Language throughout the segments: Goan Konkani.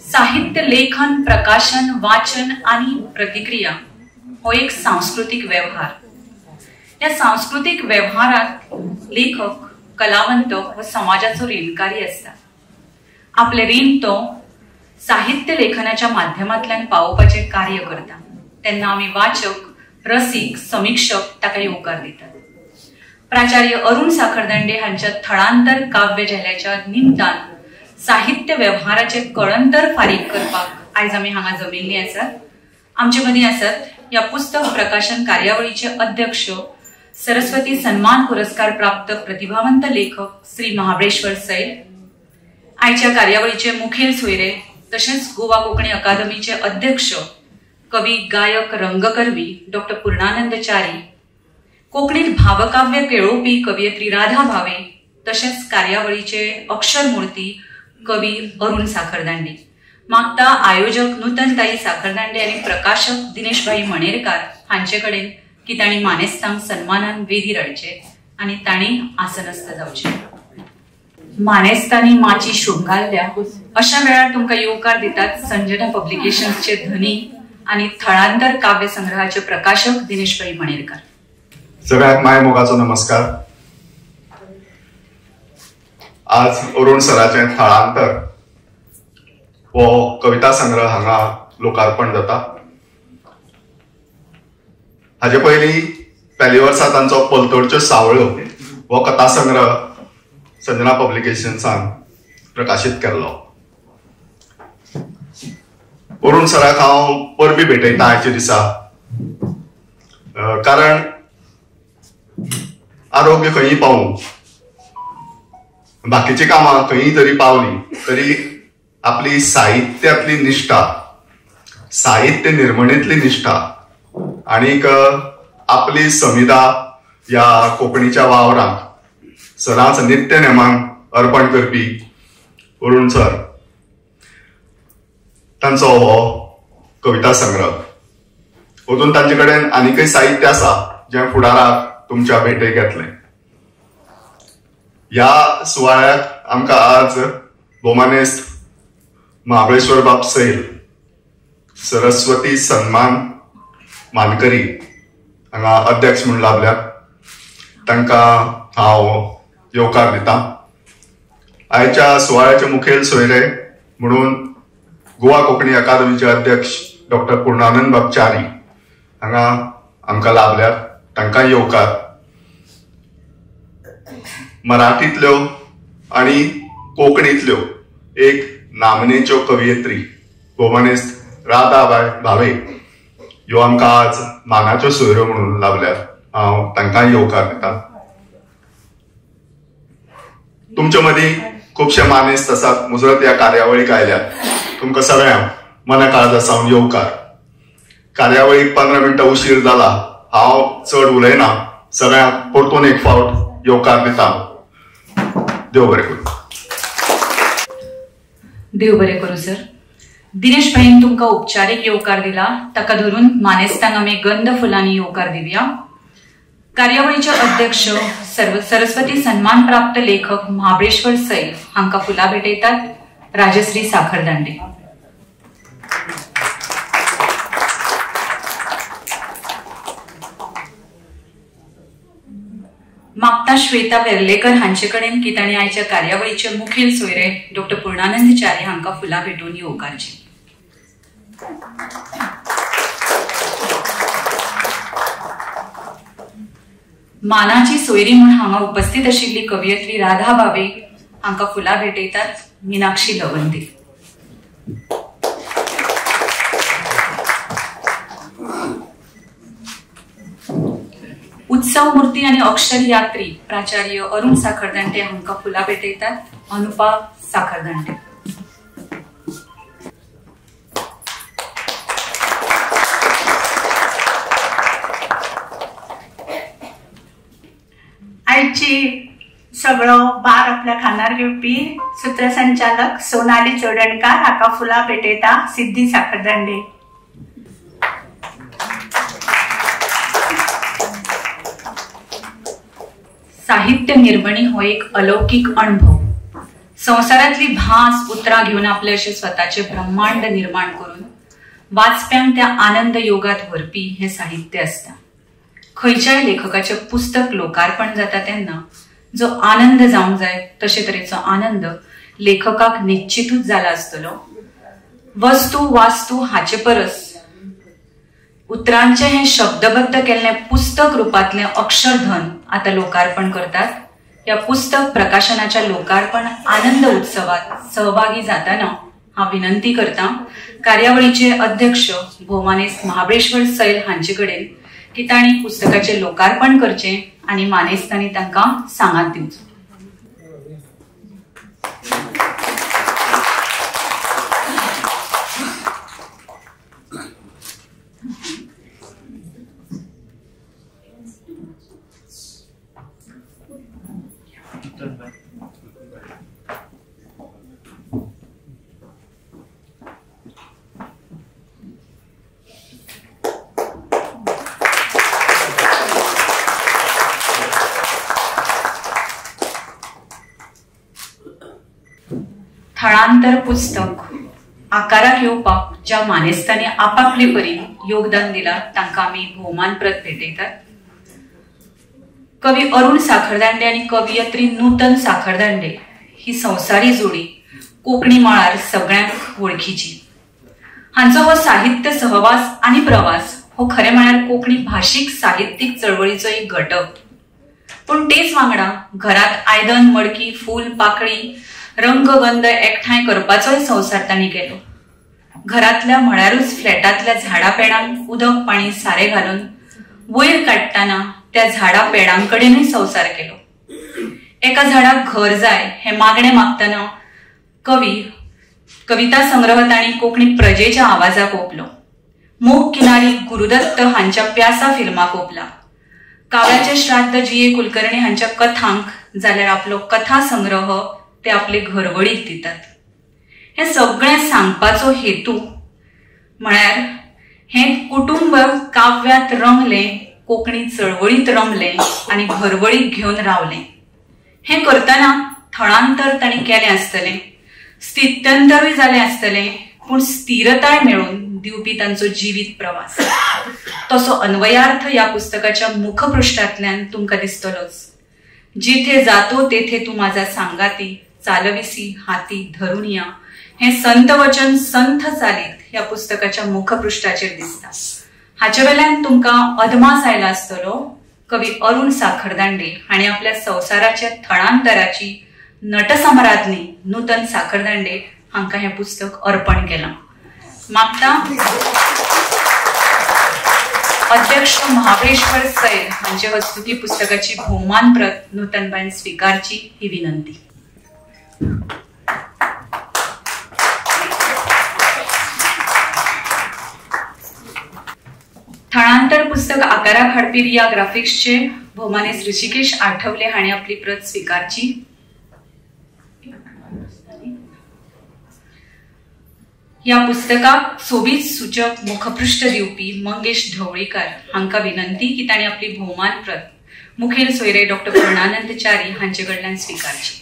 साहित्य लेखन, प्रकाशन, वाचन आनी प्रतिक्रिया हो एक सांस्कृतीक वेव्हार. ह्या सांस्कृतीक वेव्हारात लेखक, कलावंत हो समाजाचो रीणकारी आसता. आपले रीण तो साहित्य लेखनाच्या माध्यमांतल्यान पावोवपाचें कार्य करता. तेन्ना आमी वाचक, रसीक, समीक्षक ताका येवकार दितात. प्राचार्य अरुण साखरदांडे हांच्या थळांतर काव्य झेल्याच्या निमतान साहित्य वेव्हाराचे कळंतर फारीक करपाक आयज आमी हांगा जमिल्लीं आसात. आमचे मदीं आसात ह्या पुस्तक प्रकाशन कार्यावळीचे अध्यक्ष, सरस्वती सन्मान पुरस्कार प्राप्त प्रतिभावंत लेखक श्री महाबळेश्वर सैल, आयच्या कार्यावळीचे मुखेल सोयरे तशेंच गोवा कोंकणी अकादमीचे अध्यक्ष कवी, गायक, रंगकर्मी डॉक्टर पूर्णानंद च्यारी, कोंकणीत भावकाव्य केळोवपी कवयित्री राधा भावे, तशेंच कार्यावळीचे अक्षरमूर्ती कवी अरुण साखरदांडे. मागता आयोजक नूतनताई साखरदांडे आनी प्रकाशक दिनेशभाई मणेरकार हांचे कडेन की तांणी मानेस्तांक सन्मानान वेदीर हाडचे आनी तांणी आसनस्थ जावचे. मानेस्तांनी माची शृंगारल्या अशा वेळार तुमकां येवकार दितात संजना पब्लिकेशन्सचे धनी आनी थळांतर काव्य संग्रहाचे प्रकाशक दिनेशभाई मणेरकार. सगळ्यांक माय मोगाचो नमस्कार. आज अरुण सराचें थळांतर हो कविता संग्रह हांगा लोकार्पण जाता. हाजे पयलीं पयली वर्सा तांचो पलतडच्यो सावळ्यो हो कथा संग्रह संजना पब्लिकेशन्सान प्रकाशीत केल्लो. अरुण सराक हांव परबी भेटयता आयच्या दिसा, कारण आरोग्य खंयी पावूं, बाकीची कामां खंयी तरी पावली तरी आपली साहित्यांतली निष्ठा, साहित्य निर्मणेंतली निष्ठा आणीक आपली समिधा ह्या कोंकणीच्या वावराक सदांच नित्य नेमान अर्पण करपी अरुण सर, तांचो हो कविता संग्रह. अजून तांचे कडेन आनीकय साहित्य आसा जें फुडाराक तुमच्या भेटेक येतलें. ह्या सुवाळ्याक आमकां आज भोवमानेस्त महाबळेश्वर बाब सैल, सरस्वती सन्मान मानकरी हांगा अध्यक्ष म्हूण लाभल्यात. तांकां हांव येवकार दिता. आयच्या सुवाळ्याचे मुखेल सोयरे म्हणून गोवा कोंकणी अकादमीचे अध्यक्ष डॉक्टर पूर्णानंद बाब च्यारी हांगा आमकां लाभल्यात. तांकां येवकार. मराठींतल्यो आनी कोंकणींतल्यो एक नामनेच्यो कवयित्री भोवमानेस्त राधाबाय भावे ह्यो आमकां आज मानाच्यो सोयऱ्यो म्हणून लाभल्यात. हांव तांकां येवकार दिता. तुमचे मदीं खुबशे मानेस्त आसात, मुजरत ह्या कार्यावळीक आयल्यात. तुमकां सगळ्यांक मना काळजा सावन येवकार. कार्यावळीक 15 मिनटां उशीर जाला, हांव चड उलयना. सगळ्यांक परतून एक फावट येवकार दिता. देव बरें करूं. देव बरें करूं सर. दिनेश भाईन तुमकां औपचारीक येवकार दिला, ताका धरून मानेस्तांक आमी गंध फुलांनी येवकार दिवया. कार्यावळीचे अध्यक्ष सरस्वती सन्मान प्राप्त लेखक महाबळेश्वर सैल हांकां फुलां भेटयतात राजश्री साखरदांडे. मागता श्वेता वेर्लेकर हांचे कडेन की तांणी आयच्या कार्यावळीचे मुखेल सोयरे डॉक्टर पूर्णानंद च्यारी हांकां फुलां भेटोवन येवकारची. मानाची सोयरी म्हूण हांगा उपस्थित आशिल्ली कवयित्री राधा भावे हांकां फुलां भेटयतात मिनाक्षी लवंदे. उत्सव मूर्ती आनी अक्षर यात्री प्राचार्य अरुण साखरदांडे हांकां फुलां भेटयतात अनुपा साखरदांडे. आयची सगळो भार आपल्या खांदार घेवपी सूत्रसंचालक सोनाली चोडणकार हाका फुलां भेटयता सिद्धी साखरदांडे. साहित्य निर्मणी हो एक अलौकिक अणभव. संवसारांतली भास उतरां घेवन आपले अशें स्वताचे ब्रह्मांड निर्माण करून वाचप्यांक त्या आनंद योगात व्हरपी हें साहित्य आसता. खंयच्याय लेखकाचें पुस्तक लोकार्पण जाता तेन्ना जो आनंद जावंक जाय तशे तरेचो आनंद लेखकाक निश्चितूच जाला आसतलो. वस्तू वास्तू हाचे परस उतरांचें हें शब्दबद्ध केल्लें पुस्तक रुपांतलें अक्षरधन आतां लोकार्पण करतात. ह्या पुस्तक प्रकाशनाच्या लोकार्पण आनंद उत्सवात सहभागी जाताना हांव विनंती करता कार्यावळीचे अध्यक्ष भोवमानेस्त महाबळेश्वर सैल हांचे कडेन की तांणी पुस्तकाचें लोकार्पण करचें आनी मानेस्तांनी तांकां सांगात दिवचो. थळांतर पुस्तक आकाराक येवपाक ज्या मानेस्तांनी आपापले परीन योगदान दिलां तांकां आमी भोवमान प्रत भेटयतात. कवी अरुण साखरदांडे आनी कवियत्री नूतन साखरदांडे ही संवसारी जोडी कोंकणी मळार सगळ्यांक वळखीची. हांचो हो साहित्य सहवास आनी प्रवास हो खरें म्हळ्यार कोंकणी भाशीक साहित्यीक चळवळीचो एक घटक. पूण तेच वांगडा घरांत आयदन, मडकी, फूल, पाकळी, रंगगंध एकठांय करपाचोय संवसार तांणी केलो. घरांतल्या म्हळ्यारूच फ्लॅटांतल्या झाडा पेडांक उदक पाणी सारें घालून वयर काडटना त्या झाडा पेडांकडेनूय संवसार केलो. एका झाडाक घर जाय हें मागणें मागतना कविता संग्रह तांणी कोंकणी प्रजेच्या आवाजाक ओंपलो. मोग किनारी गुरुदत्त हांच्या प्यासा फिल्माक ओंपला. काव्याचें श्राद्ध जी ए कुलकर्णी हांच्या कथांक जाल्यार आपलो कथा संग्रह ते आपले घरवळीक दितात. हें सगळें सांगपाचो हेतू म्हळ्यार हें कुटुंब काव्यांत रंगलें, कोंकणी चळवळींत रमलें आनी घरवळीक घेवन रावलें. हें करतना थळांतर तांणी केलें आसतलें, स्थित्यंतरूय जालें आसतलें, पूण स्थिरताय मेळून दिवपी तांचो जिवीत प्रवास. तसो अन्वयार्थ ह्या पुस्तकाच्या मुखपृष्ठांतल्यान तुमकां दिसतलोच. जिथे जातो तेथे तू माझा सांगाती, चालविसी हाती धरून या, हें संतवचन संथ चालीत ह्या पुस्तकाच्या मुखपृष्ठाचेर दिसता. हाचे वेल्यान तुमकां अदमास आयला आसतलो कवी अरुण साखरदांडे हांणी आपल्या संवसाराच्या थळांतराची नटसम्राज्ञी नूतन साखरदांडे हांकां हें पुस्तक अर्पण केलां. मागता अध्यक्ष महाबळेश्वर सैल हांचे हस्तुकी पुस्तकाची भोवमान प्रत नूतनबायन स्विकारची ही विनंती. थळांतर पुस्तक आकाराक हाडपी रिया ग्राफिक्सचे भोवमानेस्त ऋषिकेश आठवले हांणी आपली प्रत स्विकारची. ह्या पुस्तकाक सोबीत सूचक मुखपृष्ठ दिवपी मंगेश ढवळीकार हांकां विनंती की तांणी आपली भोवमान प्रत मुखेल सोयरे डॉक्टर पूर्णानंद च्यारी हांचे कडल्यान स्विकारची.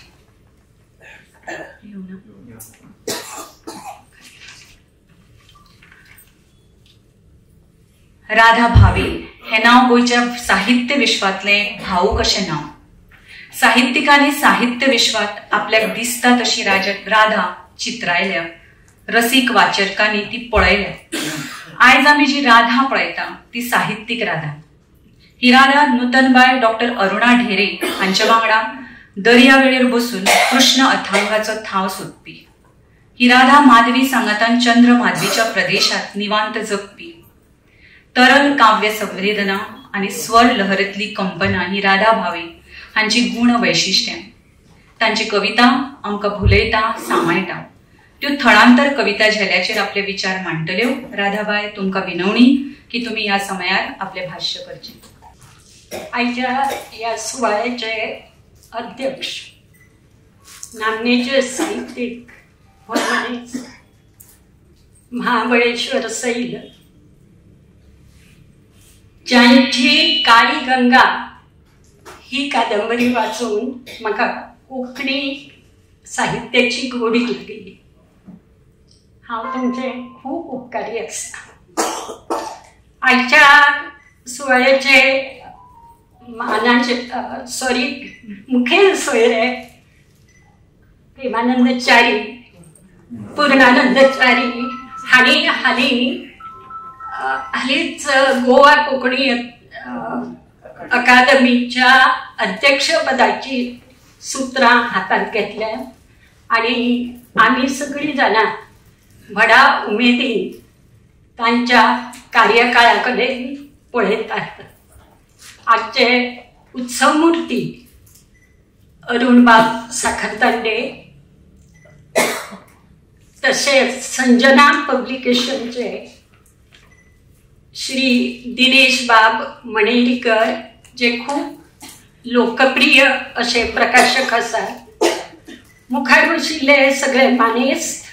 राधा भावे हें नांव गोंयच्या साहित्य विश्वांतलें भावूक अशें नांव. साहित्यिकांनी साहित्य विश्वांत आपल्याक दिसता तशी राधा चित्रायल्या, रसीक वाचकांनी ती पळयल्या. आयज आमी जी राधा पळयता ती साहित्यीक राधा. ही राधा नूतनबाय डॉक्टर अरुणा ढेरे हांच्या वांगडा दर्या वेळेर बसून कृष्ण अथांगाचो थाव सोदपी. ही राधा माधवी सांगातान चंद्र माधवीच्या प्रदेशात निवांत जगपी. तरल काव्य संवेदना आनी स्वर लहरीतली कंपना ही राधा भावे हांची गुण वैशिष्ट्यां. तांची कविता आमकां भुलयता, सांबाळटा. त्यो थळांतर कविता झेल्याचेर आपले विचार मांडटल्यो. राधाबाय, तुमकां विनवणी की तुमी ह्या समयार आपलें भाश्य करचें. आयच्या ह्या सुवाळ्याचे अध्यक्ष नामनेचे साहित्यीक महाबळेश्वर सैल, ज्यांची काळी गंगा ही कादंबरी वाचून म्हाका कोंकणी साहित्याची गोडी लागली. हांव तुमचें खूब उपकारी आसा. आयच्या सुवाळ्याचे मानाचे सॉरी मुखेल सोयरे प्रेमानंद च्यारी, पूर्णानंद च्यारी हांणी हालीं हालींच गोवा कोंकणी अकादमीच्या अध्यक्षपदाची सुत्रां हातांत घेतल्या आनी आमी सगळीं जाणां व्हडा उमेदीन तांच्या कार्यकाळा कडेन पळयतात. आजचे उत्सवमूर्ती अरुणबाब साखरदांडे तशेंच संजना पब्लिकेशनचे श्री दिनेश बाब मणेरीकर जे खूब लोकप्रिय अशे प्रकाशक आसात, मुखार बशिल्ले सगळे मानेस्त,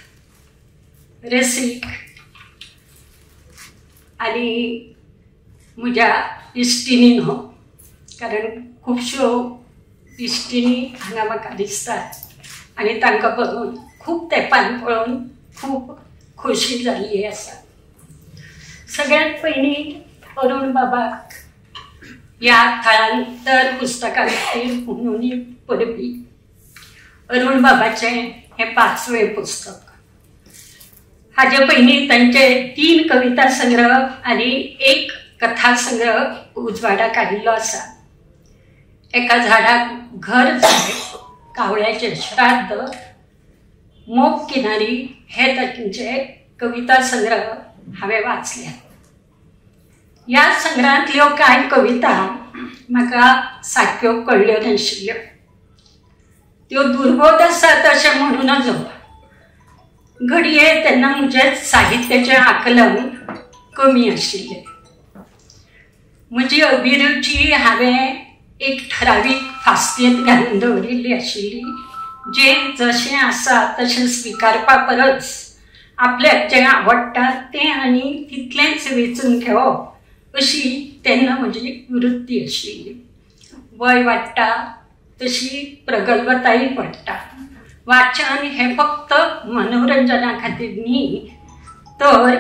रसीक आनी म्हज्या इश्टिणी न्हू, कारण खुबश्यो इश्टिणी हांगा म्हाका दिसतात आनी तांकां बघून खूब तेंपान पळोवन खूब खोशी जाल्ली आसा. सगळ्यांत पयलीं अरुण बाबाक ह्या थळांतर पुस्तका खातीर म्हणून परबी. अरुण बाबाचें हें 5वें पुस्तक. हाजे पयलीं तांचे 3 कविता संग्रह आनी 1 कथा संग्रह उजवाडाक आयिल्लो आसा. एका झाडाक घर जाय, कावळ्याचें श्राद्ध, मोग किनारी हे तांचे कविता संग्रह हांवें वाचल्यात. ह्या संग्रहांतल्यो कांय कविता म्हाका सारक्यो कळ्ळ्यो नाशिल्ल्यो, त्यो दुर्बोध आसात अशें म्हणूं नजो. घडये तेन्ना म्हजें साहित्याचें आकलन कमी आशिल्लें. म्हजी अभिरुची हांवें एक ठरावीक फास्तेंत घालून दवरिल्ली आशिल्ली, जें जशें आसा तशें स्विकारपा परस आपल्याक जें आवडटा तें आनी तितलेंच वेंचून घेवप अशी तेन्ना म्हजी वृत्ती आशिल्ली. वय वाडटा तशी प्रगल्भताय वाडटा. वाचन हें फक्त मनोरंजना खातीर न्ही, तर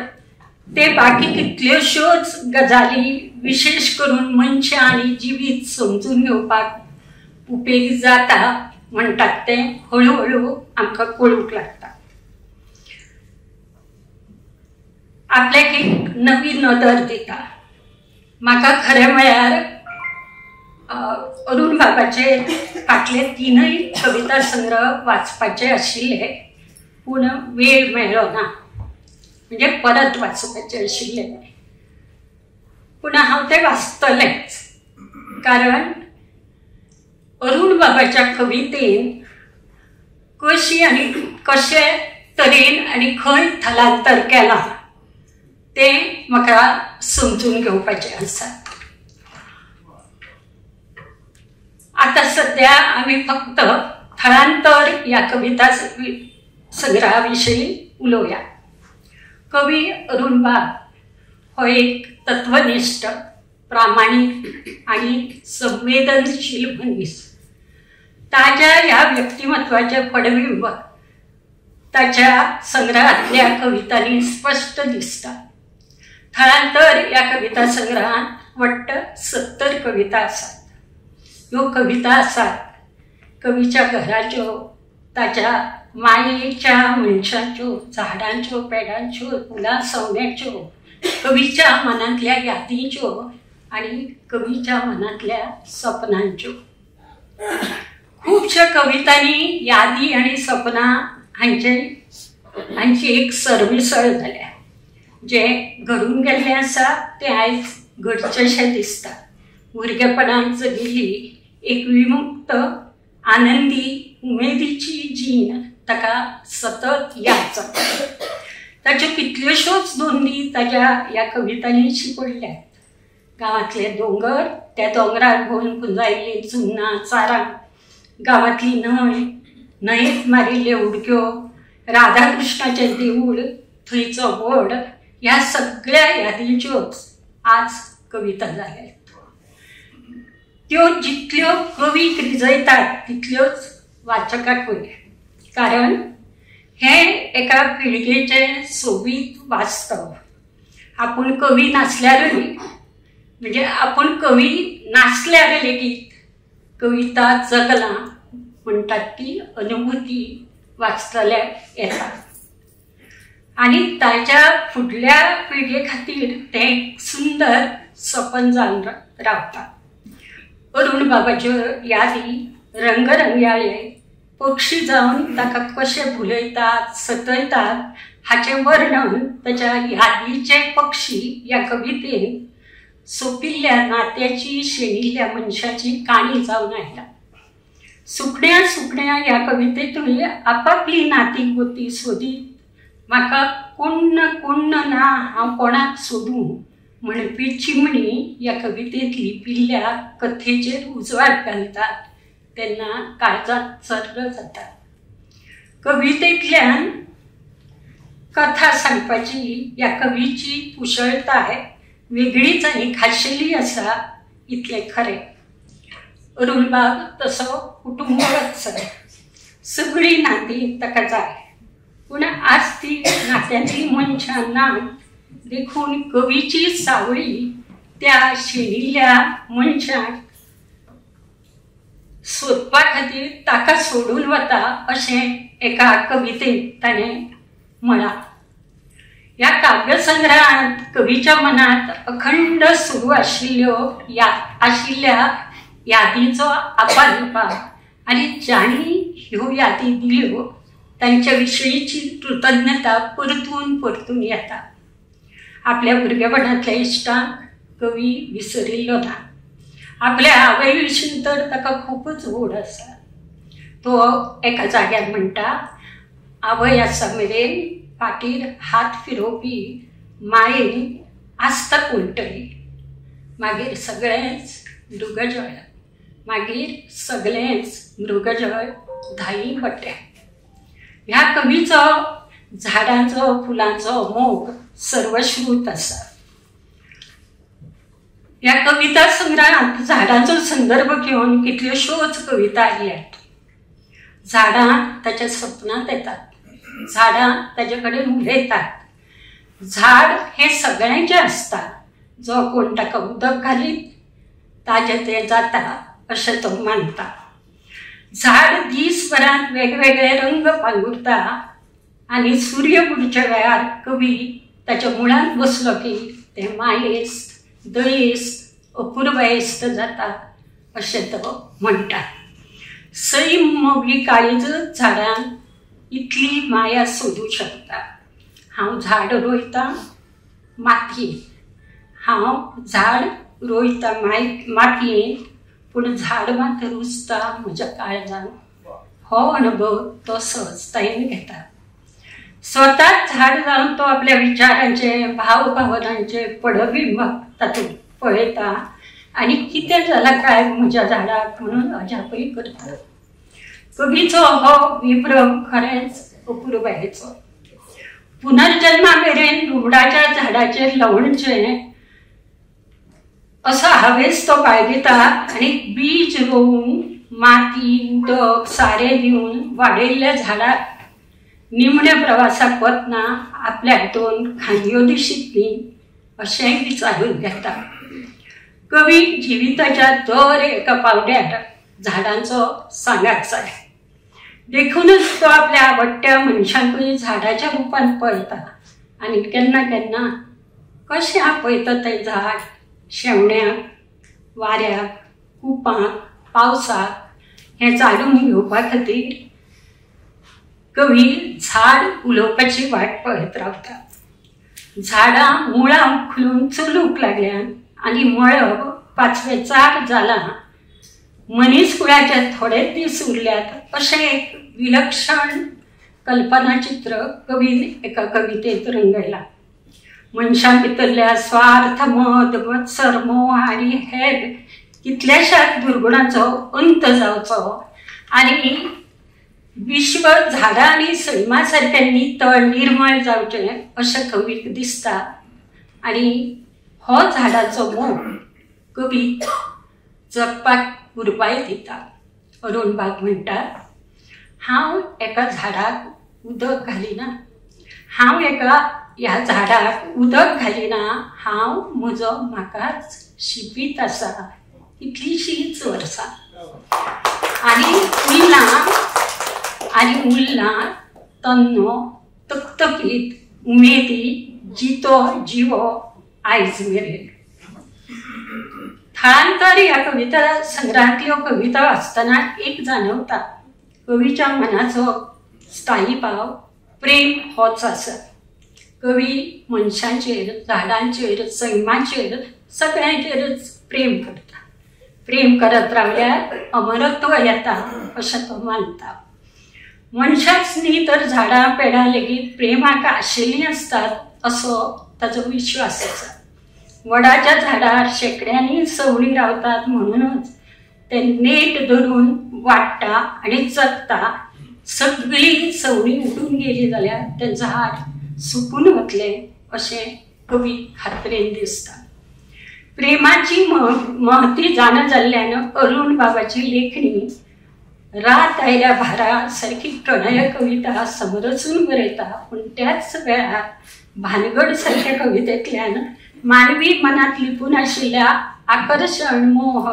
ते बाकी कितल्योश्योच गजाली विशेष करून मनशां आनी जिवीत समजून घेवपाक उपेग जाता म्हणटात तें हळुहळू आमकां कळूंक लागता. आपल्याक एक नवी नदर दिता. म्हाका खरें म्हळ्यार अरुण बाबाचे फाटले 3 कविता संग्रह वाचपाचे आशिल्ले, पूण वेळ मेळ्ळो ना, म्हणजे परत वाचपाचे आशिल्ले. पूण हांव ते वाचतलेंच, कारण अरुण बाबाच्या कवितेन कशी आनी कशे तरेन आनी खंय थलांतर केलां तें म्हाका समजून घेवपाचें आसा. आतां सद्या आमी फक्त थळांतर ह्या कविता संग्रहा विशीं उलोवया. कवी अरुण बाब हो एक तत्वनिष्ठ, प्रामाणीक आनी संवेदनशील मनीस. ताज्या ह्या व्यक्तिमत्वाचें पडबिंब ताच्या संग्रहांतल्या कवितांनी स्पश्ट दिसता. थळांतर ह्या कविता संग्रहांत वट्ट 70 कविता आसात. ह्यो कविता आसात कवीच्या घराच्यो, ताच्या मायेच्या मनशाच्यो, झाडांच्यो, पेडांच्यो, फुलां सवण्यांच्यो, कवीच्या मनांतल्या यादींच्यो आनी कवीच्या मनांतल्या सपनांच्यो. खुबश्या कवितांनी यादी आनी सपनां हांची एक सरमिसळ जाल्या. जें घडून गेल्लें आसा तें आयज घडचेंशें दिसता. भुरगेपणांत जगिल्ली एक विमुक्त, आनंदी, उमेदीची जीण ताका सतत याद जाता. ताच्यो कितल्योश्योच नोंदी ताज्या ह्या कवितांनी शिंपडल्यात. गांवांतले दोंगर, त्या दोंगरार भोंवन पुंजायल्लीं चुन्नां, चारां, गांवांतली न्हंय, न्हंयेंत मारिल्ल्यो उडक्यो, राधाकृष्णाचें देवूळ, थंयचो वड, ह्या सगळ्या यादींच्योच आज कविता जाल्यात. त्यो जितल्यो कवीक रिजयतात तितल्योच वाचकाकूय, कारण हें एका पिळगेचें सोबीत वास्तव. आपूण कवी नासल्यारूय, म्हणजे आपूण कवी नासल्यार लेगीत कविता जगला म्हणटात ती अनुभूती वाचतल्याक येता आनी ताच्या फुडल्या पिळगे खातीर तें एक सुंदर सपन जावन रावता. अरुण बाबाच्यो यादी रंगरंगयाळे पक्षी जावन ताका कशे भुलयतात सतयतात हाचें वर्णन ताच्या यादीचे पक्षी ह्या कवितेन सोंपिल्ल्या नात्याची शेणिल्ल्या मनशाची काणी जावन आयला. सुकण्या सुकण्या ह्या कवितेंतूय आपापली नाती गोती सोदीत म्हाका कोण ना कोण ना हांव कोणाक सोदूं म्हणपी चिमणी ह्या कवितेंत लिपिल्ल्या कथेचेर उजवाड घालतात तेन्ना काळजांत चर्र जाता. कवितेंतल्यान कथा सांगपाची ह्या कवीची कुशळताय वेगळीच आनी खाशेली आसा इतलें खरें. अरुणबाब तसो कुटुंबवत्सल, सगळीं नातीं ताका जाय, पूण आज ती नात्यांतलीं मनशां ना देखून कवीची सावळी त्या शेणिल्ल्या मनशाक सोदपा खातीर ताका सोडून वता अशें एका कवितेंत ताणें म्हळां. ह्या काव्यसंग्रहांत कवीच्या मनांत अखंड सुरू आशिल्ल्यो आशिल्ल्या यादींचो आपालिपा आनी जांणी ह्यो यादी दिल्यो तांच्या विशयीची कृतज्ञता परतून परतून येता. आपल्या भुरगेपणांतल्या इश्टांक कवी विसरिल्लो ना. आपल्या आवय विशीं तर ताका खुबूच ओड आसा. तो एका जाग्यार म्हणटा, आवय आसा मेरेन फाटीर हात फिरोवपी मायेन आसता कोण तरी, मागीर सगळेंच मृगजळ, मागीर सगळेंच मृगजळ धाई वट्या. ह्या कवीचो झाडांचो फुलांचो मोग सर्वश्रुत आसा. ह्या कविता संग्रहांत झाडांचो संदर्भ घेवन कितल्योश्योच कविता आयल्यात. झाडां ताच्या सपनांत येतात, झाडां ताजे कडेन उलयतात. झाड हें सगळ्यांचें आसता, जो कोण ताका उदक घालीत ताजें तें जाता अशें तो मानता. झाड दीसभरांत वेगवेगळे रंग पांगुरता आनी सूर्य बुडच्या वेळार कवी ताच्या मुळांत बसलो की तें मायेस्त दयेस्त अपुर्बायेस्त जाता अशें तो म्हणटा. सैम मोगी काळीजच झाडांत इतली माया सोदूं शकता. हांव झाड रोयतां मातयेंत, हांव झाड रोयतां मातयेंत, पूण झाड मात रुजता म्हज्या काळजांत. हो अनुभव तो सहजतायेन घेता. स्वताच झाड जावन तो आपल्या विचारांचे भावभावनांचे पडबिंब तातूंत पळयता आनी कितें जालां काय म्हज्या झाडाक म्हणून अजापय करता. कवीचो हो विभ्रम खरेंच अपुरबायेचो. पुनर्जन्मा मेरेन रुमडाच्या झाडाचेर लवणचें असो हावेस तो बाळगिता आनी बीज रोवन माती उदक सारें दिवन वाडयल्ल्या झाडाक निमण्या प्रवासाक वतना आपल्याक दोन खांदयो दिशीत न्ही अशेंय विचारून घेता. कवी जिविताच्या दर एका पावड्यार झाडांचो सांगात जाय, देखूनच तो आपल्या आवडट्या मनशांकूय झाडाच्या रुपान पळयता आनी केन्ना केन्ना कशें आपयता तें झाड शेवण्याक, वाऱ्याक, कुपांक, पावसाक हें जाणून घेवपा खातीर कवी झाड उलोवपाची वाट पळयत रावता. झाडां मुळां उखलून चलूंक लागल्यात आनी मळब पाचवेचार जालां, मनीस कुळाचे थोडे दीस उरल्यात अशें एक विलक्षण कल्पनाचित्र कवीन एका कवितेंत रंगयलां. मनशां भितरल्या स्वार्थ, मद, मत्सर, मोह आनी हेर कितल्याशाच दुर्गुणांचो अंत जावचो आनी विश्व झाडां आनी सैमा सारकें नितळ निर्मळ जावचें अशें कवीक दिसता आनी हो झाडाचो मोग कवी जगपाक उर्बाय दिता. अरुण बाब म्हणटात, हांव एका झाडाक उदक घालिना, हांव एका ह्या झाडाक उदक घालिना, हांव म्हजो म्हाकाच शिपीत आसा कितलींशींच वर्सां. आनी उरला, आनी उरला तन्नो तकतकीत उमेदी जितो जिवो आयज मेरेन. थळांतर ह्या कविता संग्रहांतल्यो कविता वाचतना एक जाणवता, कवीच्या मनाचो स्थायी भाव प्रेम होच आसा. कवी मनशांचेर, झाडांचेर, सैमाचेर, सगळ्यांचेरच प्रेम करता. प्रेम करत रावल्यार अमरत्व येता अशें तो मानता. मनशांच न्ही तर झाडां पेडां लेगीत प्रेमाक आशिल्लीं आसतात असो ताचो विश्वास आसा. वडाच्या झाडार शेंकड्यांनी सवणीं रावतात म्हणूनच ते नेट धरून वाडटा आनी जगता. सगळीं सवणीं उडून गेली जाल्यार तें झाड सुकून वतलें अशें कवी खात्रेन दिसता. प्रेमाची महती जाणा जाल्ल्यान अरुण बाबाची लेखणी रात आयल्या भारा सारकी प्रणय कविता समरसून बरयता, पूण त्याच वेळार भानगड सारक्या कवितेंतल्यान मानवी मनांत लिपून आशिल्ल्या आकर्शण, मोह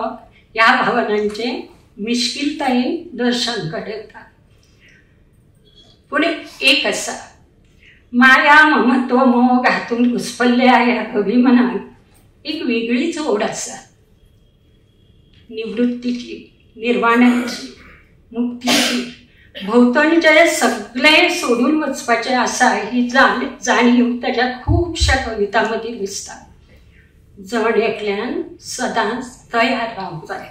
ह्या भावनांचें मिश्किलतायेन दर्शन घडयता. पूण एक आसा, माया, ममत्व, मोग हातूंत घुस्पल्ल्या ह्या कवी मनाक एक वेगळीच ओढ आसा, निवृत्तीची, निर्वाणाची, मुक्तीची. भोंवतणचें सगळें सोडून वचपाचें आसा ही जाणीव ताच्या खुबश्या कवितां मदीं दिसता. जण एकल्यान सदांच तयार रावंक जाय,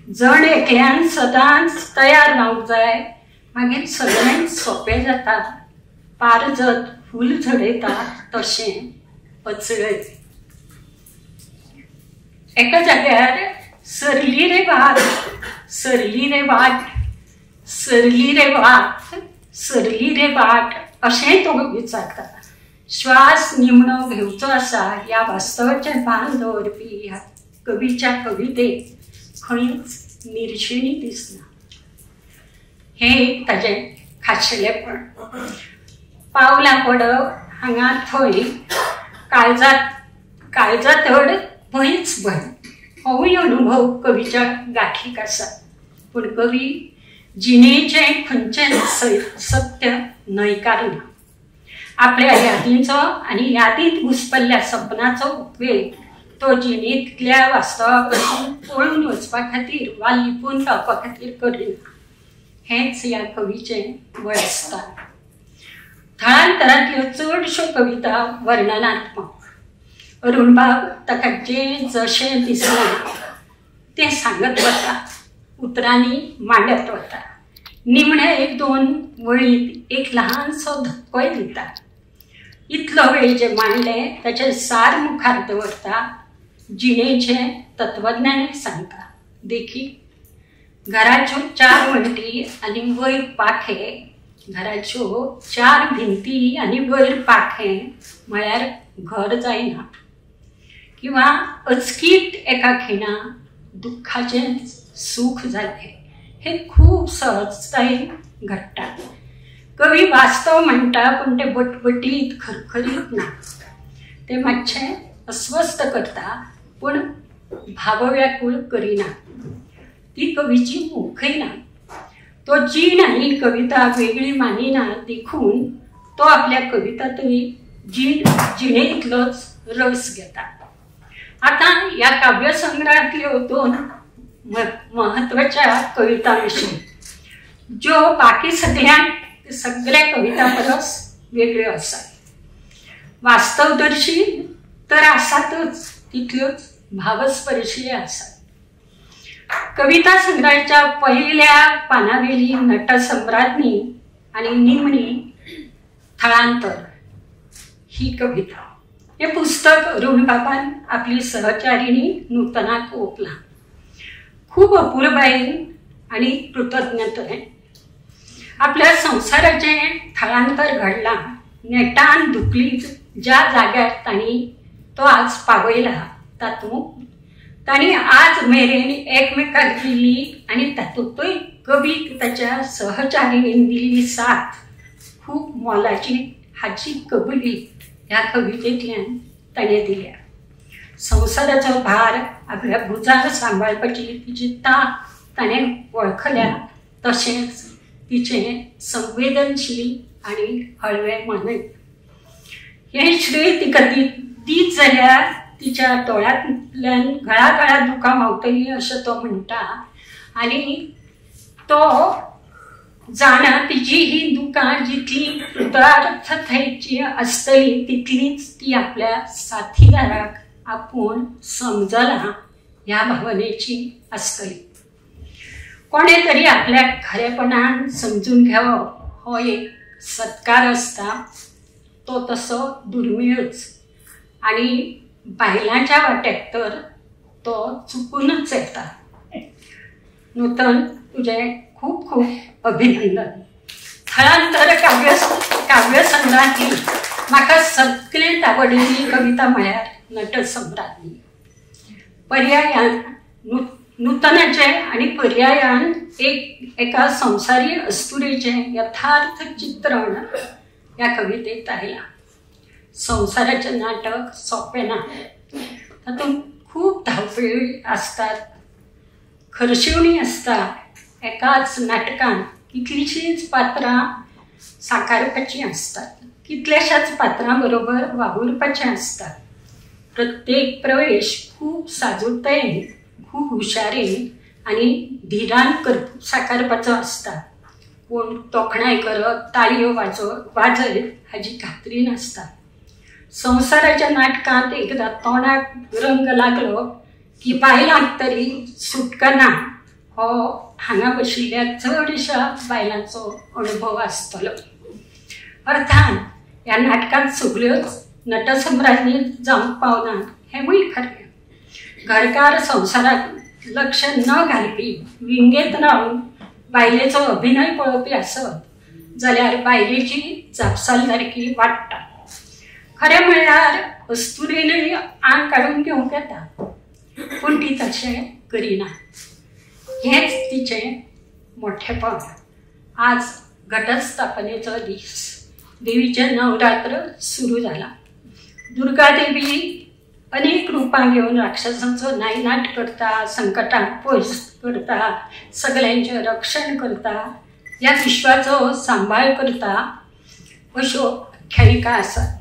जण एकल्यान सदांच तयार रावंक जाय, मागीर सगळें सोंपें जाता. पारजत फूल झडयता तशें अचळय. एका जाग्यार सरली रे वाट, सरली रे वाट, सरली रे वाट, सरली रे वाट अशें तो विचारता. श्वास निमणो घेवचो आसा ह्या वास्तवाचें भान दवरपी ह्या कवीच्या कवितेक खंयच निर्शेणी दिसना. हें एक ताजें खाशेलेपण. पावलां पडप हांगा थंय, काळजात काळजा धड भंयच भंय, होवूय अनुभव कवीच्या गांठीक आसा. पूण कवी जिणेचें खंयचेंच सत्य न्हयकारना. आपल्या यादींचो आनी यादींत घुसपल्ल्या सपनाचो उपेग तो जिणेंतल्या वास्तवा पसून पळून वचपा खातीर वा लिपून रावपा खातीर करिना. हेंच ह्या कवीचें वळसता. थळांतरांतल्यो चडश्यो कविता वर्णनात्मक. अरुणबाब ताका जें जशें दिसलां तें सांगत वता, उतरांनी मांडत वता. निमण्या एक दोन वळींत एक ल्हानसो धक्कोय दिता. इतलो वेळ जें मांडलें ताचें सार मुखार दवरता, जिणेचें तत्वज्ञानय सांगता. देखीक, घराच्यो चार वण्टी आनी वयर पाखें, घराच्यो चार भिंती आनी वयर पाखें म्हळ्यार घर जायना. किंवा अचकीत एका खिणा दुख्खाचें सूख जालें, हें खूब सहजतायेन घडटा. कवी वास्तव म्हणटा, पूण तें बटबटीत खरखरीत ना, तें मातशें अस्वस्थ करता, पूण भावव्याकूळ करिना. ती कवीची मोखय ना. तो जीण आनी कविता वेगळी मानिना, देखून तो आपल्या कवितांतूय जिणे इतलोच रस घेता. आतां ह्या काव्यसंग्रहांतल्यो दोन महत्वाच्या कवितां विशीं, ज्यो बाकी सगळ्या कवितां परस वेगळ्यो आसात. वास्तवदर्शी तर आसातच, तितल्योच भावस्पर्शीय आसात. कविता संग्रहाच्या पहिल्या पानावेली नटसम्राज्ञी आनी निमणी थळांतर ही कविता. हें पुस्तक अरुणबाबान आपली सहचारिणी नूतनाक ओंपलां. खूब अपुरबायेन आनी कृतज्ञतायेन. आपल्या संवसाराचें थळांतर घडलां, नेटान धुकली ज्या जाग्यार तांणी तो आज पावयला तातूंत तांणी आज मेरेन एकमेकाक दिल्ली आनी तातूंतय कवीक ताच्या सहचारिणीन दिल्ली साथ खूब मोलाची हाची कबुली ह्या कवितेंतल्यान ताणें दिल्या. संवसाराचो भार आपल्या भुजार सांबाळपाची तिची तांक ताणें वळखल्या, तशेंच तिचें संवेदनशील आनी हळवें मनय. हें श्रेय तिका दीत जाल्यार तिच्या दोळ्यांतल्यान घळाघळा दुकां व्हांवतलीं अशें तो म्हणटा आनी तो जाणा तिची ही दुकां जितली कृतार्थतायेची आसतली तितलीच ती आपल्या साथीदाराक आपूण समजला ह्या भावनेची आसतली. कोणें तरी आपल्याक खरेपणान समजून घेवप हो एक सत्कार आसता, तो तसो दुर्मिळच आनी बायलांच्या वाट्याक तर तो चुकूनच येता. नूतन, तुजें खूब खूब अभिनंदन. थळांतर काव्यसंग्रहांतली म्हाका सगळ्यांत आवडिल्ली कविता म्हळ्यार नटसम्राज्ञी. पर्यायान नूतनाचें आनी पर्यायान एका संवसारी अस्तुरेचें यथार्थ चित्रण ह्या कवितेंत आयलां. संवसाराचें नाटक सोंपें ना, तातूंत खूब धांवपळी आसतात, खर्शेवणी आसता. एकाच नाटकान कितलींशींच पात्रां साकारपाचीं आसतात, कितल्याशाच पात्रां बरोबर वावुरपाचें आसता. प्रत्येक प्रवेश खूब साजूरतायेन, खूब हुशारेन आनी धिरान साकारपाचो आसता. कोण तोखणाय करत, ताळयो वाजयत हाजी खात्री नासता. संवसाराच्या नाटकांत एकदां तोंडाक रंग लागलो की बायलांक तरी सुटका ना हो हांगा बशिल्ल्या चडशा बायलांचो अणभव आसतलो. अर्थात ह्या नाटकांत सगळ्योच नटसम्राज्ञी जावंक पावना हेंवूय खरें. घरकार संवसाराक लक्ष न घालपी, विंगेत रावन बायलेचो अभिनय पळोवपी आसत जाल्यार बायलेची जापसालदारकी वाडटा. खरें म्हळ्यार अस्तुरेनूय आंग काडून घेवंक येता, पूण ती तशें करिना, हेंच तिचें मोठेपण. आज घटस्थापनेचो दीस, देवीचें नवरात्र सुरू जालां. दुर्गा देवी अनेक रुपां घेवन राक्षसांचो नायनाट करता, संकटांक पयस करता, सगळ्यांचें रक्षण करता, ह्या विश्वाचो सांबाळ करता अश्यो आख्यायिका आसात.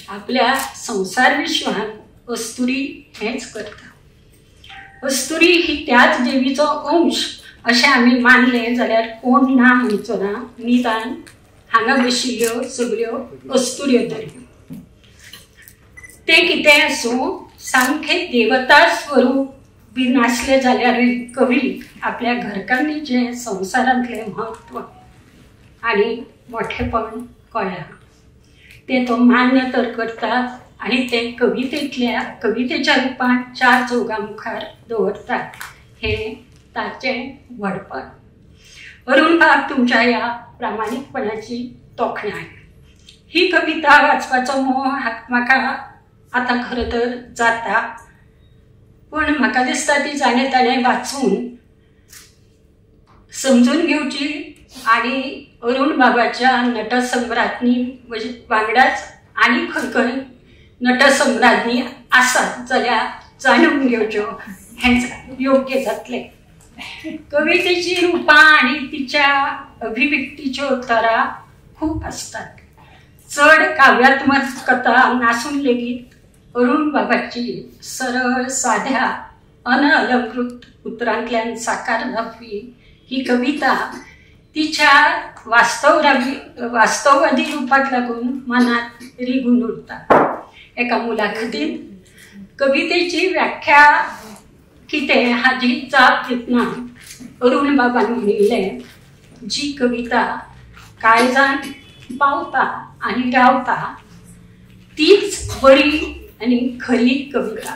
आपल्या संवसार विश्वांत अस्तुरी हेंच करता. अस्तुरी ही त्याच देवीचो अंश अशें आमी मानलें जाल्यार कोण ना म्हणचो ना, निदान हांगा बशिल्ल्यो सगळ्यो अस्तुऱ्यो तरी. तें कितेंय आसूं, सामकें देवता स्वरूप बी नासलें जाल्यारूय कवीक आपल्या घरकान्नीचें संवसारांतलें म्हत्व आनी मोठेपण कळ्ळां, तें तो मान्य तर करता आनी तें कवितेच्या रुपान चार चौगां मुखार दवरतात, हें ताचें व्हडपण. अरुण बाब, तुमच्या ह्या प्रामाणीकपणाची तोखणाय. ही कविता वाचपाचो मोह म्हाका आतां खरें तर जाता, पूण म्हाका दिसता ती जाणें ताणें वाचून समजून घेवची आनी अरुण बाबाच्या नटसम्राज्ञी वांगडाच आनी खंय खंय नटसम्राज्ञी आसात जाल्यार जाणून घेवच्यो, हेंच योग्य जातलें. कवितेची रुपां आनी तिच्या अभिव्यक्तीच्यो तरा खूब आसतात. चड काव्यात्मक कथा नासून लेगीत अरुण बाबाची सरळ, साध्या, अनअलंकृत उतरांतल्यान साकार जावपी ही कविता तिच्या वास्तववादी रुपाक लागून मनात रिगून उरता. एका मुलाखतीत कवितेची व्याख्या कितें हाजी जाप दितना अरुण बाबान म्हणिल्लें, जी कविता काळजांत पावता आनी रावता तीच बरी आनी खरी कविता.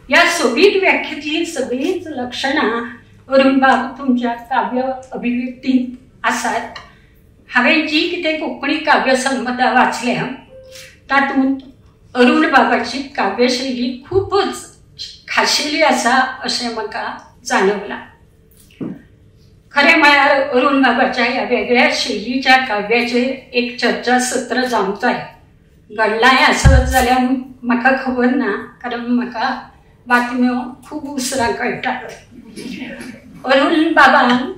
ह्या सोबीत व्याख्येतली सगळींच लक्षणां अरुण बाब तुमच्या काव्य अभिव्यक्तींत आसात. हांवें जी कितें कोंकणी काव्यसंपदा वाचल्या तातूंत अरुण बाबाची काव्यशैली खूबच खाशेली आसा अशें म्हाका जाणवलां. खरें म्हळ्यार अरुण बाबाच्या ह्या वेगळ्या शैलीच्या काव्याचेर एक चर्चासत्र जावंक जाय. घडलांय आसत जाल्यार म्हाका खबर ना, कारण म्हाका बातम्यो खूब उसरां कळटात. अरुण बाबान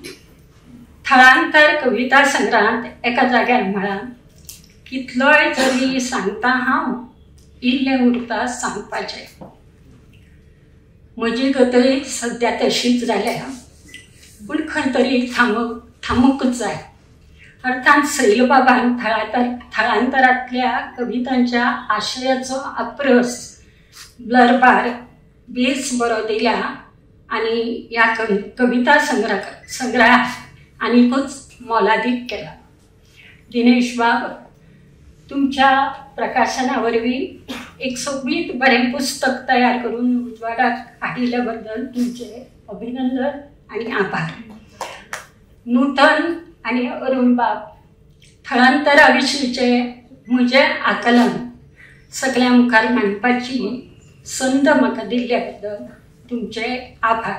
थळांतर कविता संग्रहांत एका जाग्यार म्हळां, कितलोय जरी सांगता हांव, इल्लें उरता सांगपाचें. म्हजी गतय सद्या तशीच जाल्या, पूण खंय तरी थांबूंकच जाय. अर्थात सैलबाबान थळांतरांतल्या कवितांच्या आशयाचो आपरस ब्लरबार बेस बरो दिला आनी ह्या कविता संग्रहाक आनीकूच मोलादीक केला. दिनेश बाब, तुमच्या प्रकाशना वरवीं एक सोबीत बरें पुस्तक तयार करून उजवाडाक हाडिल्ल्या बद्दल तुमचें अभिनंदन आनी आभार. नूतन आनी अरुण बाब, थळांतरा विशींचें म्हजें आकलन सगळ्यां मुखार मांडपाची संद म्हाका दिल्ल्या बद्दल तुमचे आभार.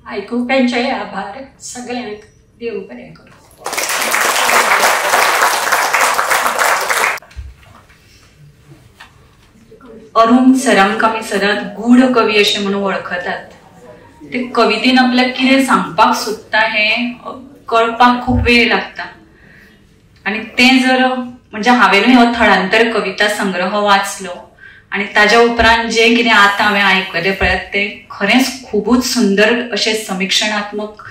आयकुप्यांचेय आभार. सगळ्यांक देव बरें करूं. अरुण सरांक आमी सदांच गूढ कवी अशें म्हणून वळखतात. ते कवितेन आपल्याक कितें सांगपाक सोदता हें कळपाक खूब वेळ लागता. आनी तें जर म्हणजे हांवेनूय हो थळांतर कविता संग्रह वाचलो आनी ताज्या उपरांत जें कितें आतां हांवें आयकलें पळयात तें खरेंच खुबूच सुंदर अशें समिक्षणात्मक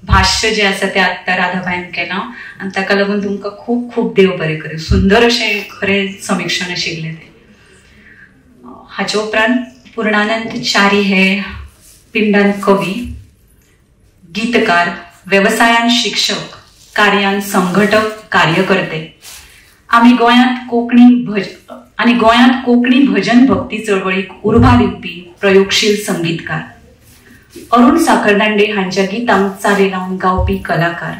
भाश्य जें आसा तें आत्तां राधाबायन केलां आनी ताका लागून तुमकां खूब खूब देव बरें करूं. सुंदर अशें खरें समिक्षण आशिल्लें तें. हाचे उपरांत पूर्णानंद च्यारी हे पिंडान कवी, गीतकार, वेवसायान शिक्षक, कार्यान संघटक, कार्यकर्ते. आमी गोंयांत कोंकणी भजन भक्ती चळवळीक उर्बा दिवपी प्रयोगशील संगीतकार. अरुण साखरदांडे हांच्या गितांक चाली लावन गावपी कलाकार.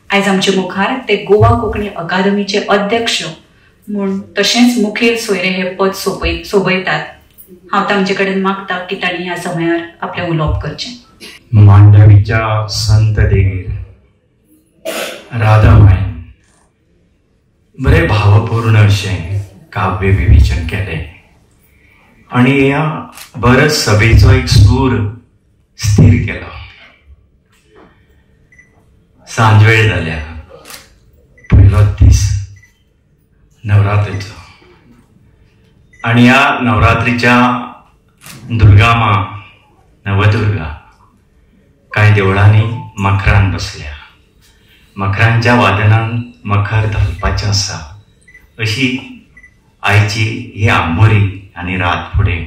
आयज आमचे मुखार ते गोवा कोंकणी अकादमीचे अध्यक्ष म्हूण तशेंच मुखेल सोयरे हे पद सोबयतात. हांव तांचे कडेन मागता की तांणी ह्या समयार आपलें उलोवप करचें. मांडवीच्या संत देगेर राधाबायन बरें भावपूर्ण अशें काव्य विवेचन केलें आनी ह्या बरस सभेचो एक सूर स्थिर केलो. सांजवेळ जाल्या, पयलोच दीस नवरात्रीचो आनी ह्या नवरात्रीच्या दुर्गा माँ नवदुर्गा कांय देवळांनी मखरान बसल्या. मखरांच्या वादनान मखर धलपाचें आसा अशी आयची ही आमोरी आनी रात फुडें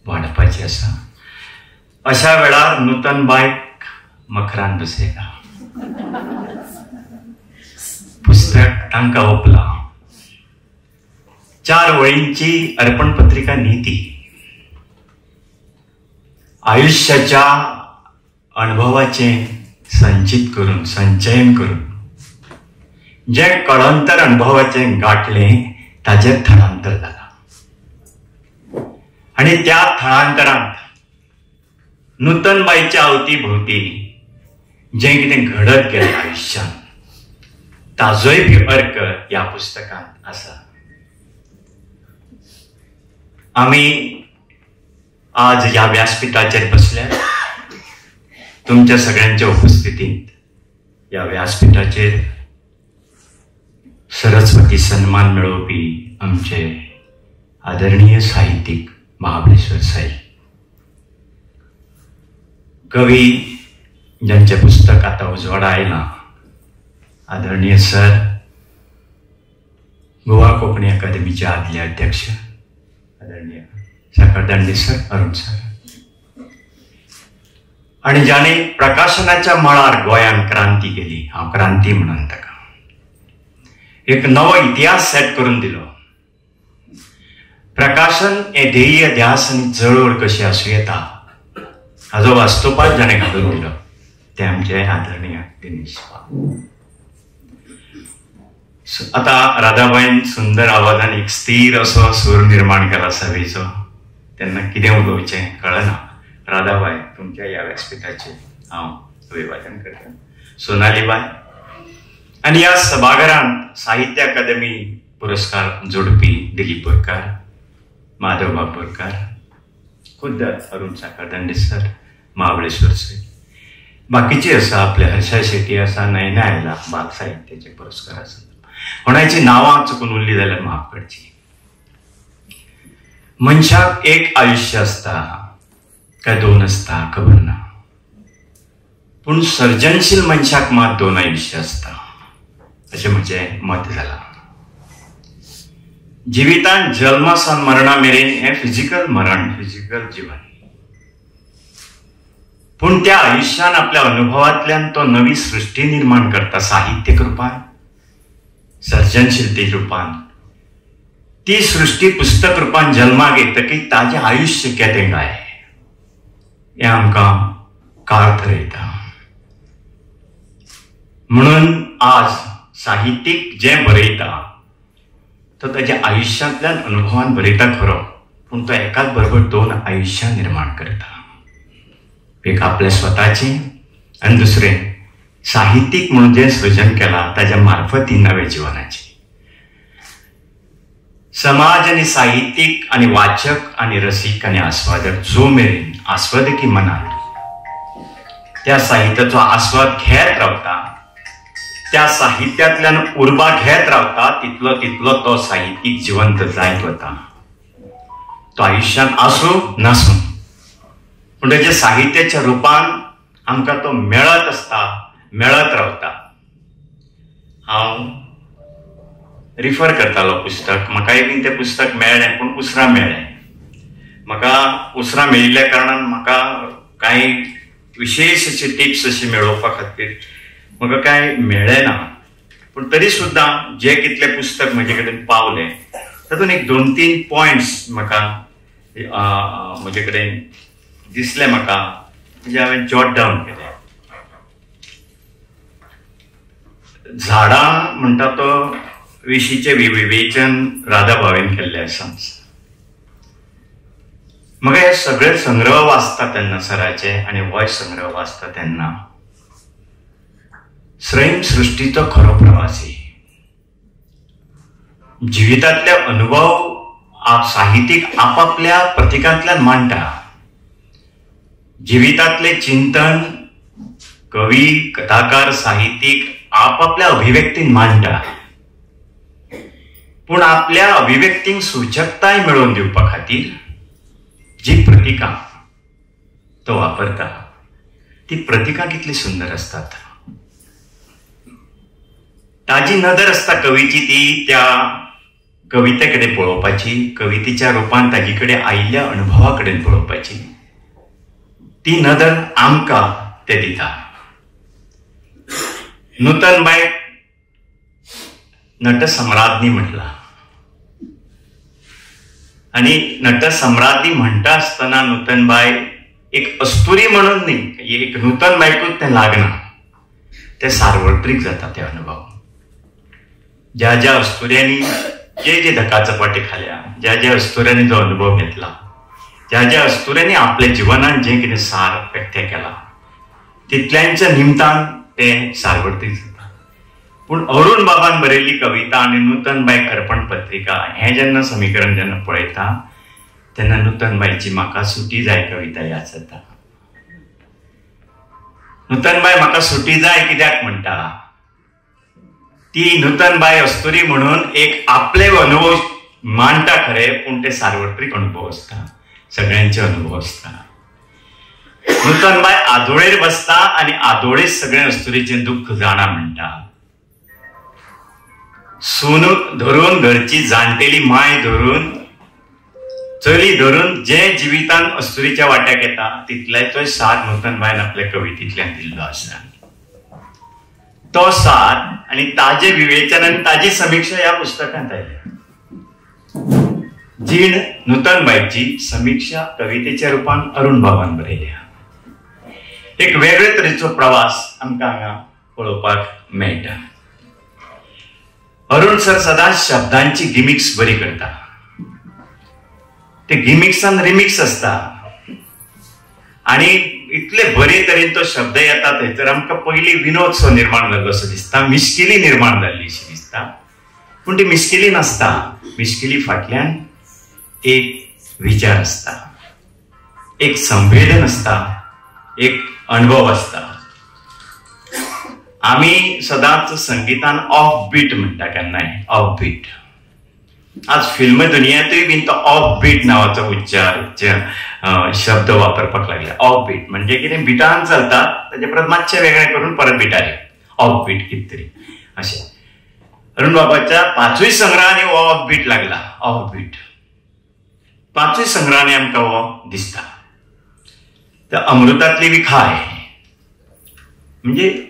वाडपाची आसा. अशा वेळार नूतन बायक मखरान बसयला, पुस्तक तांकां ओपलां. 4 वळींची अर्पण पत्रिका न्ही ती, आयुष्याच्या अणभवाचें संचित करून, संचयन करून जे कळंतर अणभवाचें गांठलें ताजें थळांतर जालां. आनी त्या थळांतरांत नूतन बायच्या अवती भोवती जें कितें घडत गेलें आयुष्यांत ताजोय बी अर्क ह्या पुस्तकांत आसा. आमी आज ह्या व्यासपीठाचेर बसल्या तुमच्या सगळ्यांच्या उपस्थितींत ह्या व्यासपीठाचेर सरस्वती सन्मान मेळोवपी आमचे आदरणीय साहित्यीक महाबळेश्वर सैल, कवी ज्यांचें पुस्तक आतां उजवाडा आयलां, आदरणीय सर, गोवा कोंकणी अकादमीचे आदले अध्यक्ष आदरणीय साखरदांडे सर, अरुण सर, आनी जाणें प्रकाशनाच्या मळार गोंयांत क्रांती केली, हांव क्रांती म्हणून ताका एक नवो इतिहास सेट करून दिलो. प्रकाशन हें ध्येय, ध्यास आनी चळवळ कशी आसूं येता हाजो वास्तुपात जाणें घालून दिलो ते आमचे आदरणीय दिनेश बाब. आतां राधाबायन सुंदर आवाजान एक स्थिर असो सूर निर्माण केला सभेचो, तेन्ना कितें उलोवचें कळना. राधाबाय, तुमच्या ह्या व्यासपीठाचेर हांव अभिवादन करता. सोनाली बाय आनी ह्या सभाघरांत साहित्य अकादमी पुरस्कार जोडपी दिलीप बोरकार, माधव बाब बोरकार, खुद्द अरुण साखरदांडे सर, महाबळेश्वर सर, बाकीचे आसा आपले हर्षा शेट्टी आसा, नयना आयला बाल साहित्याचे पुरस्कार आसा. कोणाची नांवां चुकून उरली जाल्यार माफ करची. मनशाक एक आयुष्य आसता काय दोन आसता खबर ना, पूण सर्जनशील मनशाक मात दोन आयुष्य आसता अशें म्हजें मत जालां. जिवितांत जल्मा सावन मरणा मेरेन हें फिजिकल मरण, फिजिकल जिवन, पूण त्या आयुष्यान आपल्या अनुभवांतल्यान तो नवी सृश्टी निर्माण करता साहित्यिक रुपान, सर्जनशीलते रुपान. ती सृश्टी पुस्तक रुपान जल्माक येतकीर ताजें आयुष्य केदें काय हें आमकां काळ थरयता. म्हणून आज साहित्यीक जें बरयता तो ताज्या आयुष्यांतल्यान अनुभवान बरयता खरो, पूण तो एकाच बरोबर दोन आयुष्यां निर्माण करता. एक आपल्या स्वताचें आनी दुसरें साहित्यीक म्हणून जें सृजन केलां ताज्या मार्फती नव्या जिवनाचें. समाज आनी साहित्यीक आनी वाचक आनी रसीक आनी आस्वादक जो मेरेन आस्वादकी मनान त्या साहित्याचो आस्वाद घेत रावता, त्या साहित्यांतल्यान उर्बा घेत रावता, तितलो तितलो तो साहित्यीक जिवंत जायत वता. तो आयुष्यांत आसूं नासूं, पूण ताच्या साहित्याच्या रुपान आमकां तो मेळत आसता, मेळत रावता. हांव रिफर करतालो पुस्तक, म्हाकाय बीन तें पुस्तक मेळ्ळें पूण उसरां मेळ्ळें. म्हाका उसरां मेळिल्ल्या कारणान म्हाका कांय विशेश अशी टिप्स अशी मेळोवपा खातीर म्हाका कांय मेळ्ळें ना, पूण तरी सुद्दां जें कितलें पुस्तक म्हजे कडेन पावलें तातूंत एक 2-3 पॉयंट्स म्हाका म्हजे कडेन दिसलें, म्हाका म्हणजे हांवें जॉट डावन केलें. झाडां म्हणटा तो विशीचें विवेचन राधा भावेन केल्लें आसा. म्हाका हे सगळे संग्रह वाचता तेन्ना सराचे आनी होय संग्रह वाचता तेन्ना सैम सृश्टीचो खरो प्रवासी, जिवितांतले अनुभव साहित्यीक आपापल्या प्रतिकांतल्यान मांडटा. जिवितांतले चिंतन कवी, कथाकार, साहित्यीक आपापल्या अभिव्यक्तीन मांडटा, पूण आपल्या अभिव्यक्तींक सूचकताय मेळोवन दिवपा खातीर जी प्रतिका तो वापरता ती प्रतिका कितली सुंदर आसतात. ताजी नदर आसता कवीची ती त्या कविते कडेन पळोवपाची, कवितेच्या रुपान ताजे कडेन आयिल्ल्या अनुभवा कडेन पळोवपाची, ती नदर आमकां ते दिता. नूतन बाय नटसम्राज्ञी म्हटला आनी नटसम्राज्ञी म्हणटा आसतना नूतन बाय एक अस्तुरी म्हणून न्ही, एक नूतन बायकूच तें लागना, तें सार्वत्रीक जाता ते अनुभव. ज्या ज्या अस्तुऱ्यांनी जे जे धकाचपाटे खाल्या, ज्या ज्या अस्तुऱ्यांनी जो अनुभव घेतला, ज्या ज्या अस्तुऱ्यांनी आपल्या जिवनान जें कितें सार व्यक्त केलां तितल्यांच्या निमतान तें सार्वत्रीक जाता. पूण अरुण बाबान बरयल्ली कविता आनी नूतन बायक अर्पण पत्रिका हें जेन्ना समीकरण जेन्ना पळयता तेन्ना नूतन बायची म्हाका सुटी जाय कविता याद जाता. नूतन बाय म्हाका सुटी जाय कित्याक म्हणटा, ती नूतन बाय अस्तुरी म्हणून एक आपले अनुभव मांडटा खरे, पूण ते सार्वत्रीक अनुभव आसता, सगळ्यांचे अनुभव आसता. नूतन बाय आदोळेर बसता आनी आदोळेच सगळें अस्तुरीचें दुख्ख जाणा म्हणटा. सून धरून, घरची जाणटेली माय धरून, चली धरून जे जिवितान अस्तुरीच्या वाट्याक येता तितल्याचोय सार नूतन बायन आपल्या कवितेंतल्यान दिल्लो आसा. तो सार आनी ताजे विवेचन आनी ताजी समिक्षा ह्या पुस्तकांत आयल्या. जीण नूतन बायची समिक्षा कवितेच्या रुपान अरुण बाबान बरयल्या. एक वेगळे तरेचो प्रवास आमकां हांगा पळोवपाक मेळटा. अरुण सर सदांच शब्दांची गिमिक्स बरी करता, ते गिमिक्सान रिमिक्स आसता आनी इतले बरे तरेन तो शब्द येता थंयसर आमकां पयलीं विनोद सो निर्माण जाल्लो असो दिसता, मिश्किली निर्माण जाल्ली अशी दिसता, पूण ती मिश्किली नासता. मिश्किली फाटल्यान एक विचार आसता, एक संवेदन आसता, एक अणभव आसता. आमी सदांच संगितान ऑफ बीट म्हणटा, केन्नाय ऑफ बीट. आज फिल्म दुनियांतूय बीन तो ऑफ बीट नांवाचो उच्चार शब्द वापरपाक लागले. ऑफ बीट म्हणजे कितें, बिटान चलता ताजे परत मातशें वेगळें करून परत बिटार ऑफ बीट कितें तरी अशें. अरुण बाबाच्या पांचूय संग्रहांनी हो ऑफ बीट लागला. ऑफ बीट पांचूय संग्रहांनी आमकां हो दिसता. तर अमृतांतली विखाय म्हणजे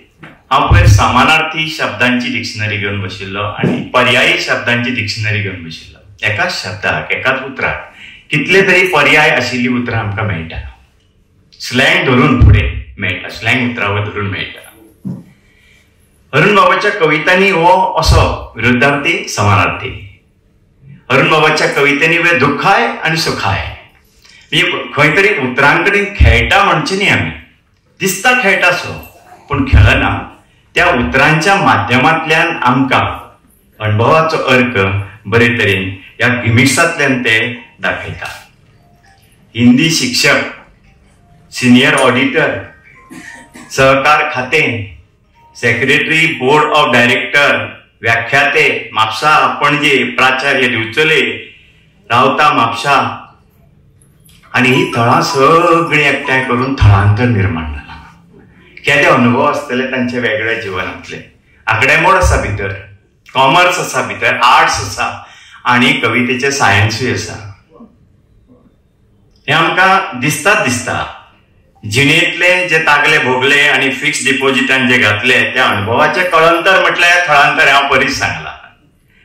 हांव पयर समानार्थी शब्दांची डिक्शनरी घेवन बशिल्लो आनी पर्यायी शब्दांची डिक्शनरी घेवन बशिल्लो. एकाच शब्दाक, एकाच उतराक कितले तरी पर्याय आशिल्ली उतरां आमकां मेळटा. स्लँग धरून फुडें मेळटा, स्लँग उतरावर धरून मेळटा. अरुण बाबाच्या कवितांनी हो असो विरुद्धार्थी समानार्थी. अरुण बाबाच्या कवितेंनी वे दुखाय आनी सुखाय, म्हणजे खंय तरी उतरां कडेन खेळटा म्हणचे न्ही आमी, दिसता खेळटा सो, पूण खेळना. त्या उतरांच्या माध्यमांतल्यान आमकां अणभवाचो अर्क बरे तरेन ह्या गिमिक्सांतल्यान ते दाखयता. हिंदी शिक्षक, सिनियर ऑडिटर, सहकार खातें, सेक्रेटरी बोर्ड ऑफ डायरेक्टर, व्याख्याते म्हापसा, पणजे, प्राचार्य दिवचले, रावता म्हापसा, आनी ही थळां सगळीं एकठांय करून थळांतर निर्माण जाला. केदे अनुभव आसतले तांचे वेगळ्या जिवनांतले. आकडेमोड आसा भितर, कॉमर्स आसा भितर, आर्ट्स आसा आनी कवितेचें सायन्सूय आसा. हें आमकां दिसताच दिसता. जिणेंतले जे तागले भोगले आनी फिक्स डिपॉजिटान जे घातले त्या अणभवाचें कळंतर म्हटल्यार थळांतर हांव परीच सांगलां.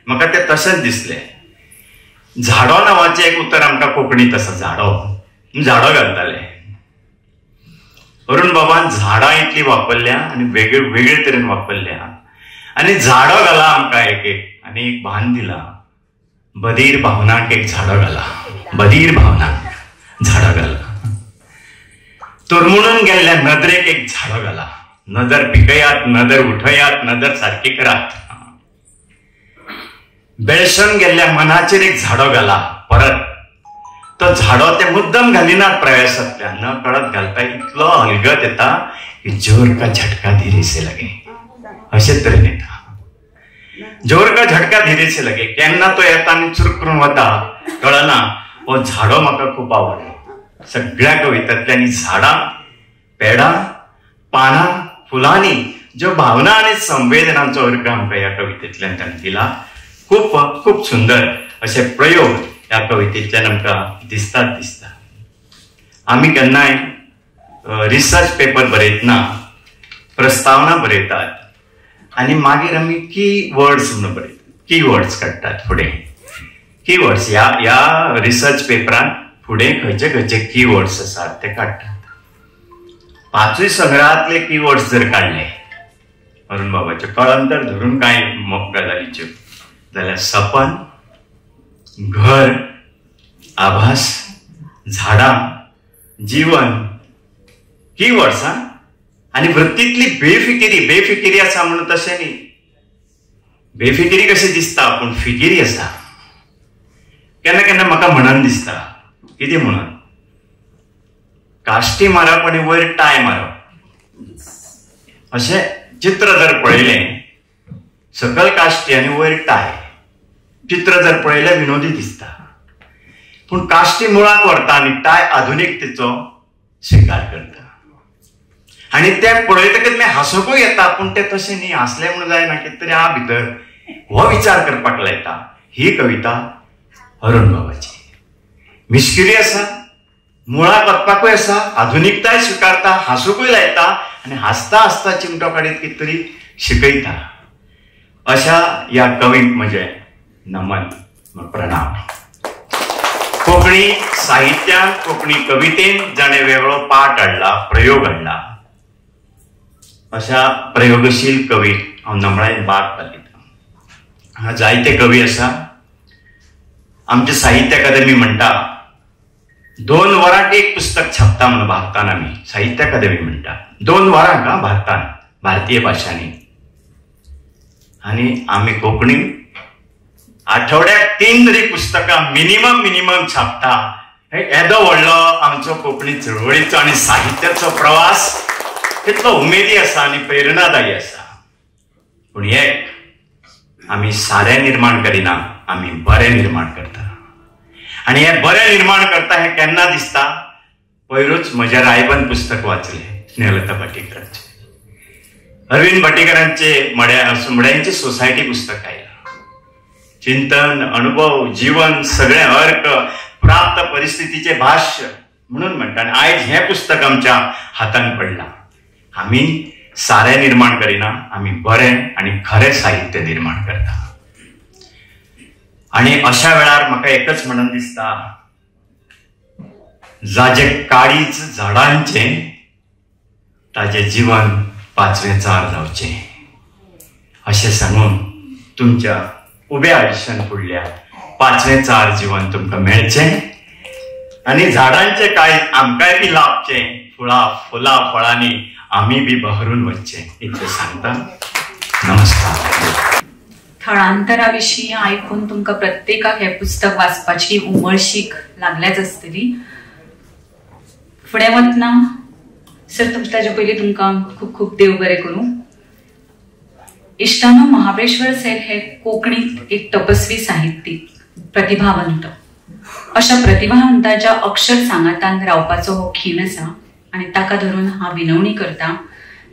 म्हाका तें तशेंच दिसलें. झाडो नांवाचें एक उतर आमकां कोंकणींत आसा, झाडो. झाडो घालताले. अरुण बाबान झाडां इतली वापरल्या आनी वेगळे वेगळे तरेन वापरल्या आनी झाडो घाला आमकां एक एक आनी एक भान दिला. बधीर भावनाक एक झाडो घाला, बधीर भावनाक झाडो घाला. तुरमुणून गेल्ल्या नदरेक एक झाडो घाला. नदर पिकयात, नदर उठयात, नदर सारकी करात. बेळशेवन गेल्ल्या मनाचेर एक झाडो घाला. परत तो झाडो ते मुद्दम घालिनात प्रयासांतल्यान, न कळत घालता इतलो हलगत येता की जोर का झटका धीरे से लगे, अशे तरेन येता. जोर का झटका धीरे से लगे, केन्ना तो येता आनी चुरक करून वता कळना. हो झाडो म्हाका खूब आवडलो. सगळ्या कवितांतल्यान झाडां, पेडां, पानां, फुलांनी ज्यो भावना आनी संवेदनांचो अर्घ आमकां ह्या कवितेंतल्यान ताणें दिला. खूब खूब सुंदर अशे प्रयोग ह्या कवितेंतल्यान आमकां दिसतात दिसता. आमी केन्नाय रिसर्च पेपर बरयतना प्रस्तावना बरयतात आनी मागीर आमी की वर्ड्स म्हणून बरयतात, की वर्ड्स काडटात फुडें. की वर्ड्स ह्या ह्या रिसर्च पेपरान फुडें खंयचे खंयचे की वर्ड्स आसात ते काडटात. पांचूय संग्रहांतले की वर्ड्स जर काडले अरुण बाबाचे कळंतर धरून कांय गजालीच्यो जाल्यार सपन, घर, आभास, झाडां, जीवन ही वर्सां आनी वृत्तींतली बेफिकिरी. बेफिकिरी आसा म्हणून तशें न्ही, बेफिकिरी कशी दिसता पूण फिकिरी आसा. केन्ना केन्ना म्हाका म्हणन दिसता, कितें म्हणून काश्टी मारप आनी वयर टाय मारप अशें चित्र जर पळयलें, सकल काश्टी आनी वयर टाय, चित्र जर पळयलें विनोदी दिसता, पूण काश्टी मुळाक व्हरता आनी टाय आधुनिकतेचो स्विकार करता. आनी तें पळयतकच मागीर हांसूंकूय येता, पूण तें तशें न्ही, हांसलें म्हणून जायना, कितें तरी आहा भितर, हो विचार करपाक लायता. ही कविता अरुण बाबाची मिश्किली आसा, मुळाक वचपाकूय आसा, आधुनिकताय स्विकारता, हांसूंकूय लायता आनी हांसता हांसता चिमटो काडीत कितें तरी शिकयता. अशा ह्या कवीक म्हजें नमन, प्रणाम. कोंकणी साहित्यांत, कोंकणी कवितेन जाणें वेगळो पाठ हाडला, प्रयोग हाडला, अशा प्रयोगशील कवीक हांव नमळायेन बाग घालिता. हांगा जायते कवी आसा. आमचे साहित्य अकादमी म्हणटा 2 वरांक एक पुस्तक छापता म्हणून भारतान आमी साहित्य अकादेमी म्हणटा 2 वरांक हा भारतान भारतीय भाशांनी. आनी आमी कोंकणी आठवड्याक 3 तरी पुस्तकां मिनिमम मिनिमम छापता. येदो व्हडलो आमचो कोंकणी चळवळीचो आनी साहित्याचो प्रवास कितलो उमेदी आसा आनी प्रेरणादायी आसा. पूण एक आमी सारें निर्माण करिना, आमी बरें निर्माण करता. आनी हें बरें निर्माण करता हें केन्ना दिसता? पयरूच म्हज्या रायबन पुस्तक वाचलें स्नेहलता भाटीकराचें, अरविंद भाटीकरांचे मड्यांची सोसायटी पुस्तक आयलां. चिंतन, अनुभव, जीवन सगळें अर्क प्राप्त परिस्थितीचें भाश्य म्हणून म्हणटा. आनी आयज हें पुस्तक आमच्या हातान पडलां. आमी सारें निर्माण करिना, आमी बरें आनी खरें साहित्य निर्माण करता. आनी अशा वेळार म्हाका एकच म्हणून दिसता, जाजें काळीज झाडांचें ताजें जीवन पाचवेंचार जावचें अशें सांगून तुमच्या उब्या आयुश्यान फुडल्या पाचवेंचार जीवन तुमकां मेळचें आनी झाडांचें कांय आमकांय बी लाभचें, फुलां फुलां फळांनी आमी बी बहरून वचचें इतलें सांगता. नमस्कार. थळांतरा विशीं आयकून तुमकां प्रत्येकाक हें पुस्तक वाचपाची उमळशीक लागल्याच आसतली. फुडें वतना सर ताजे पयलीं तुमकां खूब खूब देव बरें करूं. इश्टानो, महाबळेश्वर सैल हे कोंकणीत एक तपस्वी साहित्यीक, प्रतिभावंत. अशा प्रतिभावंताच्या अक्षर सांगातान रावपाचो हो खीण आसा आनी ताका धरून हांव विनवणी करता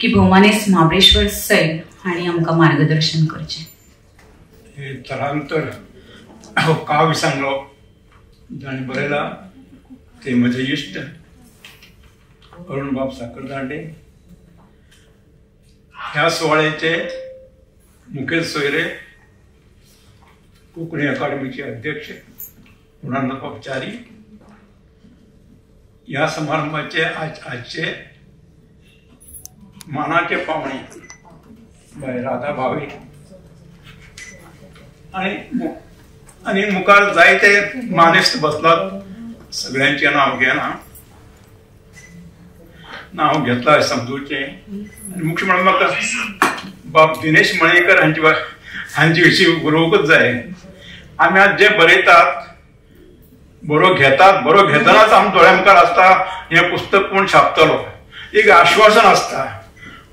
की भोवमानेस्त महाबळेश्वर सैल हांणी आमकां मार्गदर्शन करचें. हे थळांतर हो काव्य सांगलो जाणें बरयला ते म्हजे इश्ट अरुणबाब साखरदांडे. ह्या सुवाळ्याचे मुखेल सोयरे कोंकणी अकादमीचे अध्यक्ष गुणानंदबाब च्यारी, ह्या समारंभाचे आजचे मानाचे पावणे बाय राधा भावे आनी मुखार जायते मानेस्त बसलात, सगळ्यांचें नांव घेना, नांव घेतला समजूचें. आनी मुख्य म्हणून म्हाका बाब दिनेश मणेकर हांचे विशीं उलोवंकच जाय. आमी आज जे बरयतात, बरो घेतात, बरो घेतनाच आमच्या दोळ्या मुखार आसता हें पुस्तक कोण छापतलो, एक आश्वासन आसता.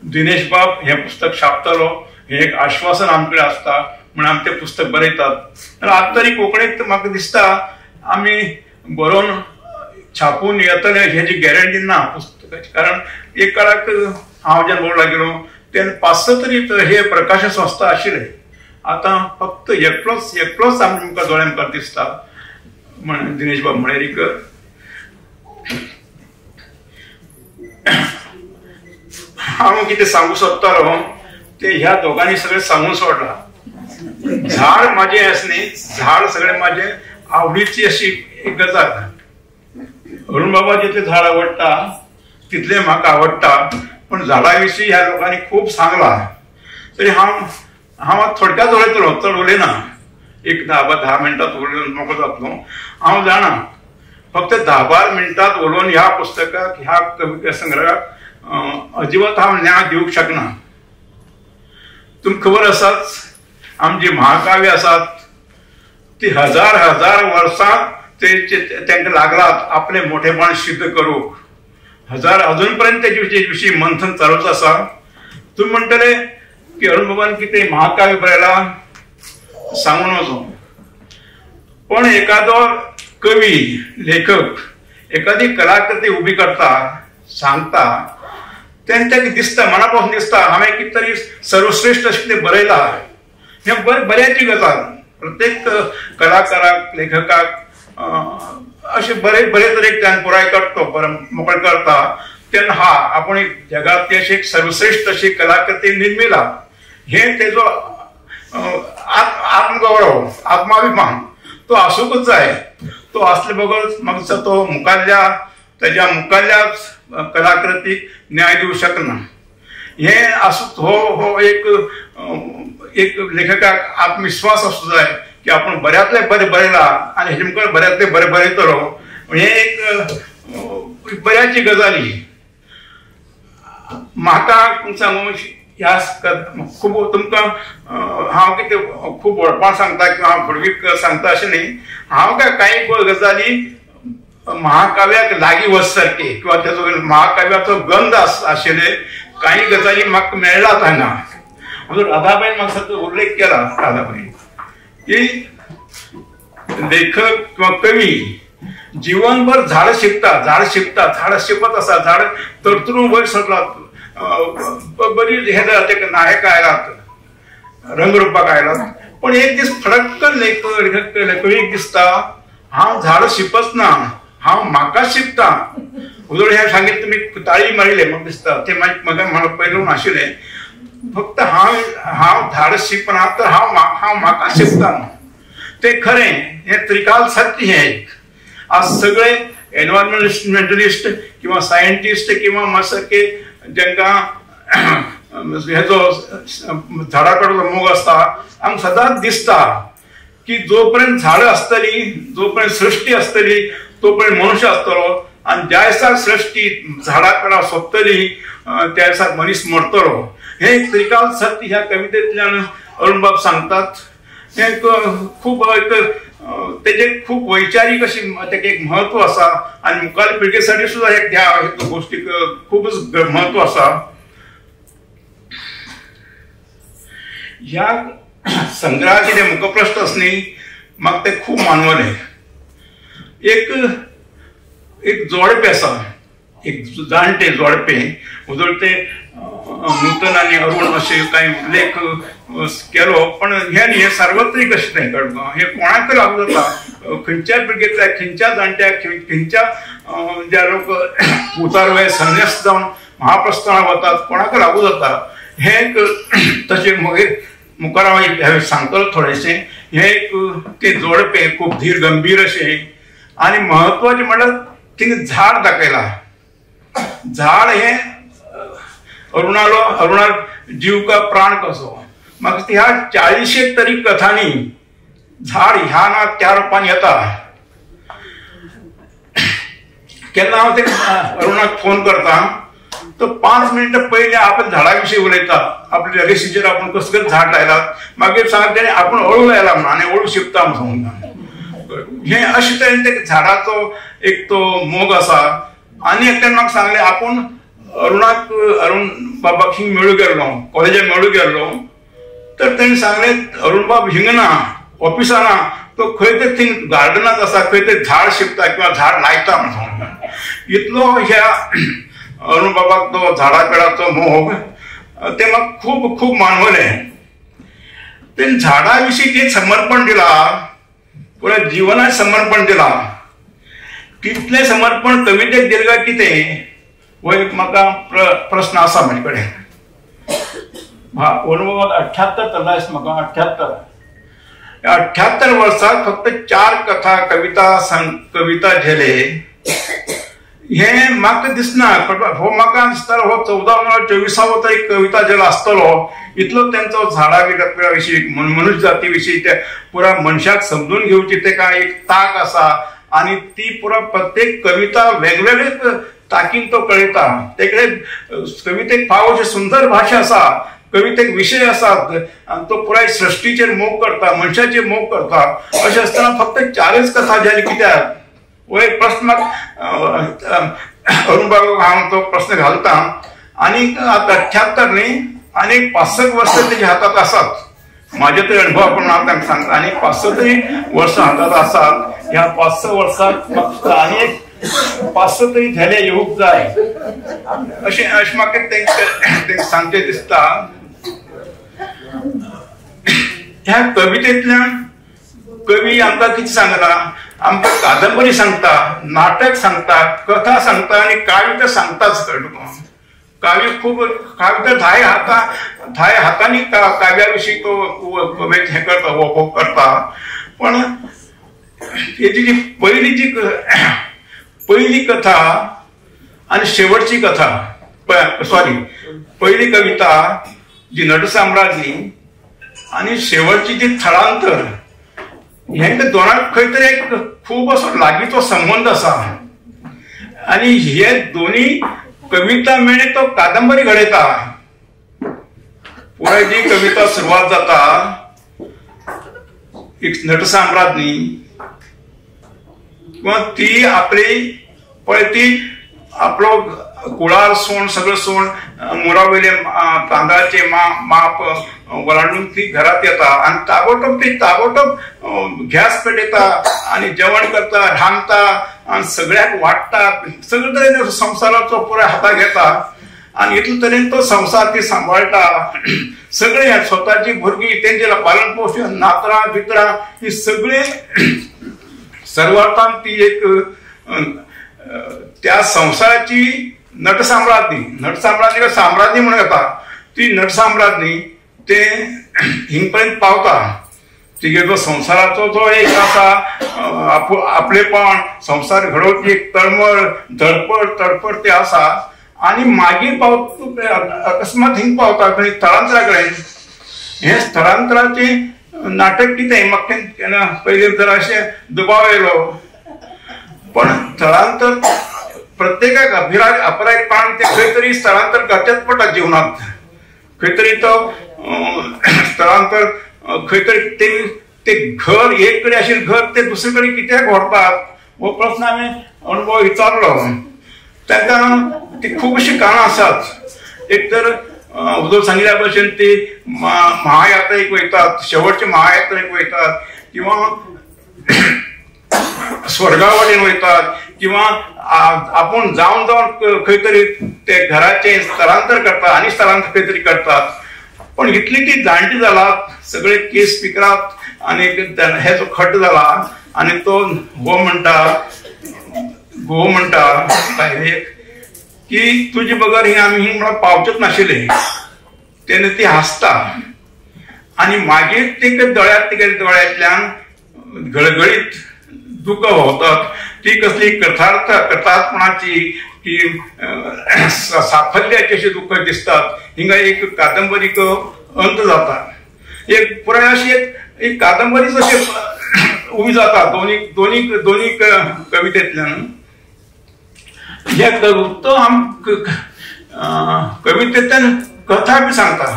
दिनेश बाब हें पुस्तक छापतलो हें एक आश्वासन आमचे कडेन आसता म्हण आमी तें पुस्तक बरयतात. आतां तरी कोंकणींत म्हाका दिसता आमी बरोवन छापून येतले हेजी गॅरंटी ना पुस्तकाची. कारण एक काळाक हांव जेन्ना बरोवंक लागिल्लो तेन्ना 5-6 तरी हे प्रकाशन संस्था आशिल्ले. आतां फक्त एकलोच एकलोच आमच्या मुखार दोळ्या मुखार दिसता म्हण दिनेश बाब मणेरीकर. हांव कितें सांगूंक सोदतालो तें ह्या दोगांनी सगळें सांगून सोडलां. झाड म्हाजें आसा न्ही, झाड सगळें म्हाजें आवडीची अशी एक गजाल. अरुण बाबा जितलें झाड आवडटा तितलें म्हाका आवडटा, पूण झाडा विशीं ह्या लोकांनी खूब सांगलां. तरी हांव हांव थोडक्यात उलयतलो, चड उलयना. एक 10-10 मिनटांत उलोवन मोकळो जातलो. हांव जाणा फक्त 10-12 मिनटांत उलोवन ह्या पुस्तकाक, ह्या कविता संग्रहाक अजिबात हांव न्याय दिवंक शकना. तुमकां खबर आसाच आमची महाकाव्य आसात ती हजार हजार वर्सां तांकां लागलात आपलें मोठेपण सिद्ध करूंक. हजार अजून पर्यंत तेजे विशीं मंथन चालूच आसा. तुमी म्हणटले की अरुण बाबान कितें महाकाव्य बरयलां सांगून वचो, पण एखादो कवी लेखक एखादी कलाकृती उबी करता, सांगता तेन्ना ताका दिसता, मना पासून दिसता हांवें कितें तरी सर्वश्रेश्ठ अशें कितें बरयलां. हें बऱ्याची गजाल. प्रत्येक कलाकाराक, लेखकाक अशें बरे बरे तरेक त्यान पुराय करतो, मोकळें करता तेन्ना हा आपूण एक जगांतली अशी एक सर्वश्रेश्ठ अशी कलाकृती निर्मिला हें तेजो आत्मगौरव, आत्माभिमान तो आसूंकच जाय. तो आसले बगर म्हाका तो मुखारल्या तेज्या मुखारल्या कलाकृतीक न्याय दिवंक शकना. हें आसूं, हो हो एक एक लेखकाक आत्मविश्वास आसूं जाय की आपूण बऱ्यांतलें बरें बरयलां आनी हेजे मुखार बऱ्यांतलें बरें बरयतलो. हें एक बऱ्याची गजाली. म्हाका सांगू ह्या खूब तुमकां हांव कितें खूब व्हडपण सांगता किंवा हांव व्हडवीक सांगता अशें न्ही. हांव काय कांय गजाली महाकाव्याक लागीं वच सारके किंवा तेजो महाकाव्याचो गंध आशिल्ले कांय गजाली म्हाका मेळ्ळात हांगा. राधाबाईन म्हाका उल्लेख केला, राधाबाईन की लेखक किंवा कवी जीवनभर झाड शिकता, झाड शिकता, झाड शिकत आसा, झाड तरतरून वयर सरला, बरी हे तेका नायक आयलात, रंगरूपाक आयलात, पण एक दीस फडक्कन लेखक कवीक दिसता हांव झाड शिकच ना, हांव म्हाका शिकता. उजळ हें सांगीत तुमी ताळी मारिल्ले म्हाका दिसता ते म्हाका म्हाका पयलून आशिल्लें फक्त हांव हांव झाड शिकना तर हांव हांव म्हाका शिकता. ते खरें, हें त्रिकाल सत्य. हें एक आज सगळे एनवायरमेंटलिस्ट किंवा सायंटिस्ट किंवा मातसारके जांकां हेजो झाडा कडलो मोग आसता आमकां सदांच दिसता की जो पर्यंत झाडां आसतली, जो पर्यंत सृश्टी आसतली तो पर्यंत मनुष्य आसतलो आनी ज्या दिसा सृश्टी झाडां पेडां सोंपतली त्या दिसा मनीस मरतलो. हें त्रिकाल सत्य ह्या कवितेंतल्यान अरुणबाब सांगतात. हें खूब एक तेजें खूब वैचारीक अशी तेका एक म्हत्व आसा आनी मुखार पिळगे साठी सुद्दां ह्या गोश्टीक खूबच म्हत्व आसा. ह्या संग्रहाचे जे मुखप्रश्न आसा न्ही म्हाका ते खूब मानवले. एक एक जोडपें आसा, एक जाणटे जोडपें उजळ ते नूतन आनी अरुण अशे कांय उल्लेख केलो, पण हें न्ही, हें सार्वत्रीक अशें तें हें कोणाकय लागू जाता, खंयच्याय पिळगेंतल्या खंयच्या जाणट्याक खंयच्या ज्या लोक उतारवे संन्यास जावन महाप्रस्थानाक वतात कोणाकय लागू जाता. हें एक तशें मागीर मुखार हांव सांगतलो थोडेशें. हें एक तें जोडपें खूब धीर गंभीर अशें आनी म्हत्वाचें म्हणल्यार थिंगा झाड दाखयलां. झाड हें अरुणालो अरुणार जीव का प्राण कसो. म्हाका ह्या 40 तरी कथांनी झाड ह्या ना त्या रुपान येता. केन्ना हांव ते अरुणाक फोन करता तो 5 मिनटां पयलीं आपण झाडा विशीं उलयता, आपल्या रेसिचेर आपूण कसलें कसलें झाड लायलां, मागीर सांगता तेणें आपूण अळू लायला म्हणून आनी अळू शिंपता म्हणून सांगता. हें अशें तरेन ते झाडाचो एक तो मोग आसा. आनी एकट्यान म्हाका सांगलें आपूण अरुणाक अरुण बाबाक हिंग मेळूं गेल्लो, कॉलेजाक मेळूं गेल्लो, तर तेणें सांगलें अरुणबाब हिंग ना, ऑफिसा ना, तो खंय तरी थिंग गार्डनांत आसा, खंय तरी झाड शिंपता किंवा झाड लायता म्हणून सांगता. इतलो ह्या अरुण बाबाक तो झाडा पेडाचो मोग ते म्हाका खूब खूब मानवलें. तेणें झाडा विशीं जें समर्पण दिलां, पुराय जिवनाक समर्पण दिलां, तितलें समर्पण कवितेक दिलें काय कितें हो एक म्हाका प्रस्न आसा म्हजे कडेन. हा अरुणबाबाक 78 चल्ला म्हाका 78 वर्सां फक्त 4 कथा कविता कविता झेले. हें म्हाका दिसना, हो म्हाका दिसता हो 14 24वो तरी कविता झेलो आसतलो. इतलो तेंचो झाडां बिडां विशीं, मनुष्य जाती विशीं, त्या पुराय मनशाक समजून घेवची तेका एक ताक आसा आनी ती पुराय प्रत्येक कविता वेगवेगळे ताकीन तो कळयता. तेकडे कवितेक फाव अशी सुंदर भाशा आसा, कवितेक विशय आसात आनी तो पुराय सृश्टीचेर मोग करता, मनशाचेर मोग करता. अशें आसतना फक्त 4 कथा जाली कित्याक हो एक प्रस्न अरुण बाबाक हांव तो प्रस्न घालता. आनी 78 न्ही आनी 5-6 वर्सां तेज्या हातात आसात, म्हाजे तरी अणभव प्रमाण हांव तांकां सांगता. आनी 5-6 तरी वर्सां हातात आसात. ह्या 5-6 वर्सांत आनी एक 5-6 तरी झेले येवंक जाय अशें अशें म्हाका तेंकां सांगचें दिसता. ह्या कवितेंतल्यान कवी आमकां कितें सांगला, आमकां कादंबरी सांगता, नाटक सांगता, कथा सांगता आनी काव्य तर सांगताच. काव्य खूब, काव्य तर धाय हातांनी काव्या विशीं तो हें करता, हो करता. पण हेजी जी पयली कथा आनी शेवटची कथा, सॉरी पयली कविता जी नटसाम्राज्ञी आनी शेवटची जी थळांतर, हेंका दोनाक खंय तरी एक खूब असो लागींचो संबंद आसा आनी हे दोनी कविता मेळ्ळे तो कादंबरी घडयता. पुराय जी कविता सुरवात जाता एक नटसाम्राज्ञी किंवा ती आपली पळय ती आपलो कुळार सोण सगळं सोण मुरावयले तांदळाचे माप वलांडून ती घरात येता आनी ताबडतोब ती ताबडतोब गॅस पेटयता आनी जेवण करता, रांदता आनी सगळ्याक वाडटा, सगळे तरेन संवसाराचो पुराय हाता घेता आनी इतले तरेन तो संवसार ती सांबाळटा. सगळे स्वताची भुरगीं तेंचे पालन पोशण नातरां बितरां ही सगळे सर्वार्थान ती एक त्या संवसाराची नटसाम्राज्ञी, नटसाम्राज्ञी साम्राज्ञी म्हणून येता ती नटसाम्राज्ञी ते हिंगपर्यंत पावता. तिगेलो संवसाराचो जो एक आसा आपलेपण, संवसार घडोवची एक तळमळ, धडपड तडपड ते आसा आनी मागीर पावता अकस्मात हिंग पावता खंय स्थळांतरा कडेन. हें स्थळांतराचें नाटक कितें म्हाका केन्ना पयलीं जरा अशें दुबाव येयलो, पण स्थळांतर प्रत्येकाक अपराधपणान ते खंय तरी स्थळांतर करचेंच पडटा जिवनांत. खंय तरी तो स्थळांतर खंय तरी ते घर एक कडेन आशिल्लें घर ते दुसरे कडेन कित्याक व्हरतात हो प्रस्न हांवें अणभव विचारलो तांकां. ती खुबशीं कारणां आसात. एक तर उदय सांगिल्ल्या भशेन ती महायात्रेक वयतात, शेवटचे महायात्रेक वयतात किंवा स्वर्गा वटेन वयतात किंवा आपूण जावन जावन खंय तरी ते घराचें स्थलांतर करतात आनी स्थलांतर खंय तरी करतात. पण इतली ती जाणटी जाला, सगळे केस पिकरात आनी हेजो खट जाला आनी तो घो म्हणटा, घो म्हणटा बायलेक की तुजे बगर ही आमी हिंग म्हणून पावचेच नाशिल्ले. तेन्ना ती हांसता आनी मागीर ते दोळ्यांत तिगेल्या दोळ्यांतल्यान गळगळीत दुकां व्हांवतात. ती कसली कथार्थ कथात्मणाची की साफल्याची अशी दुःख दिसतात. हिंगा एक कादंबरीक अंत जाता, एक पुराय अशी एक कादंबरीच अशी उबी जाता दोनी दोनी दोनी कवितेंतल्यान. ह्या तो आम कवितेंतल्यान कथा बी सांगता.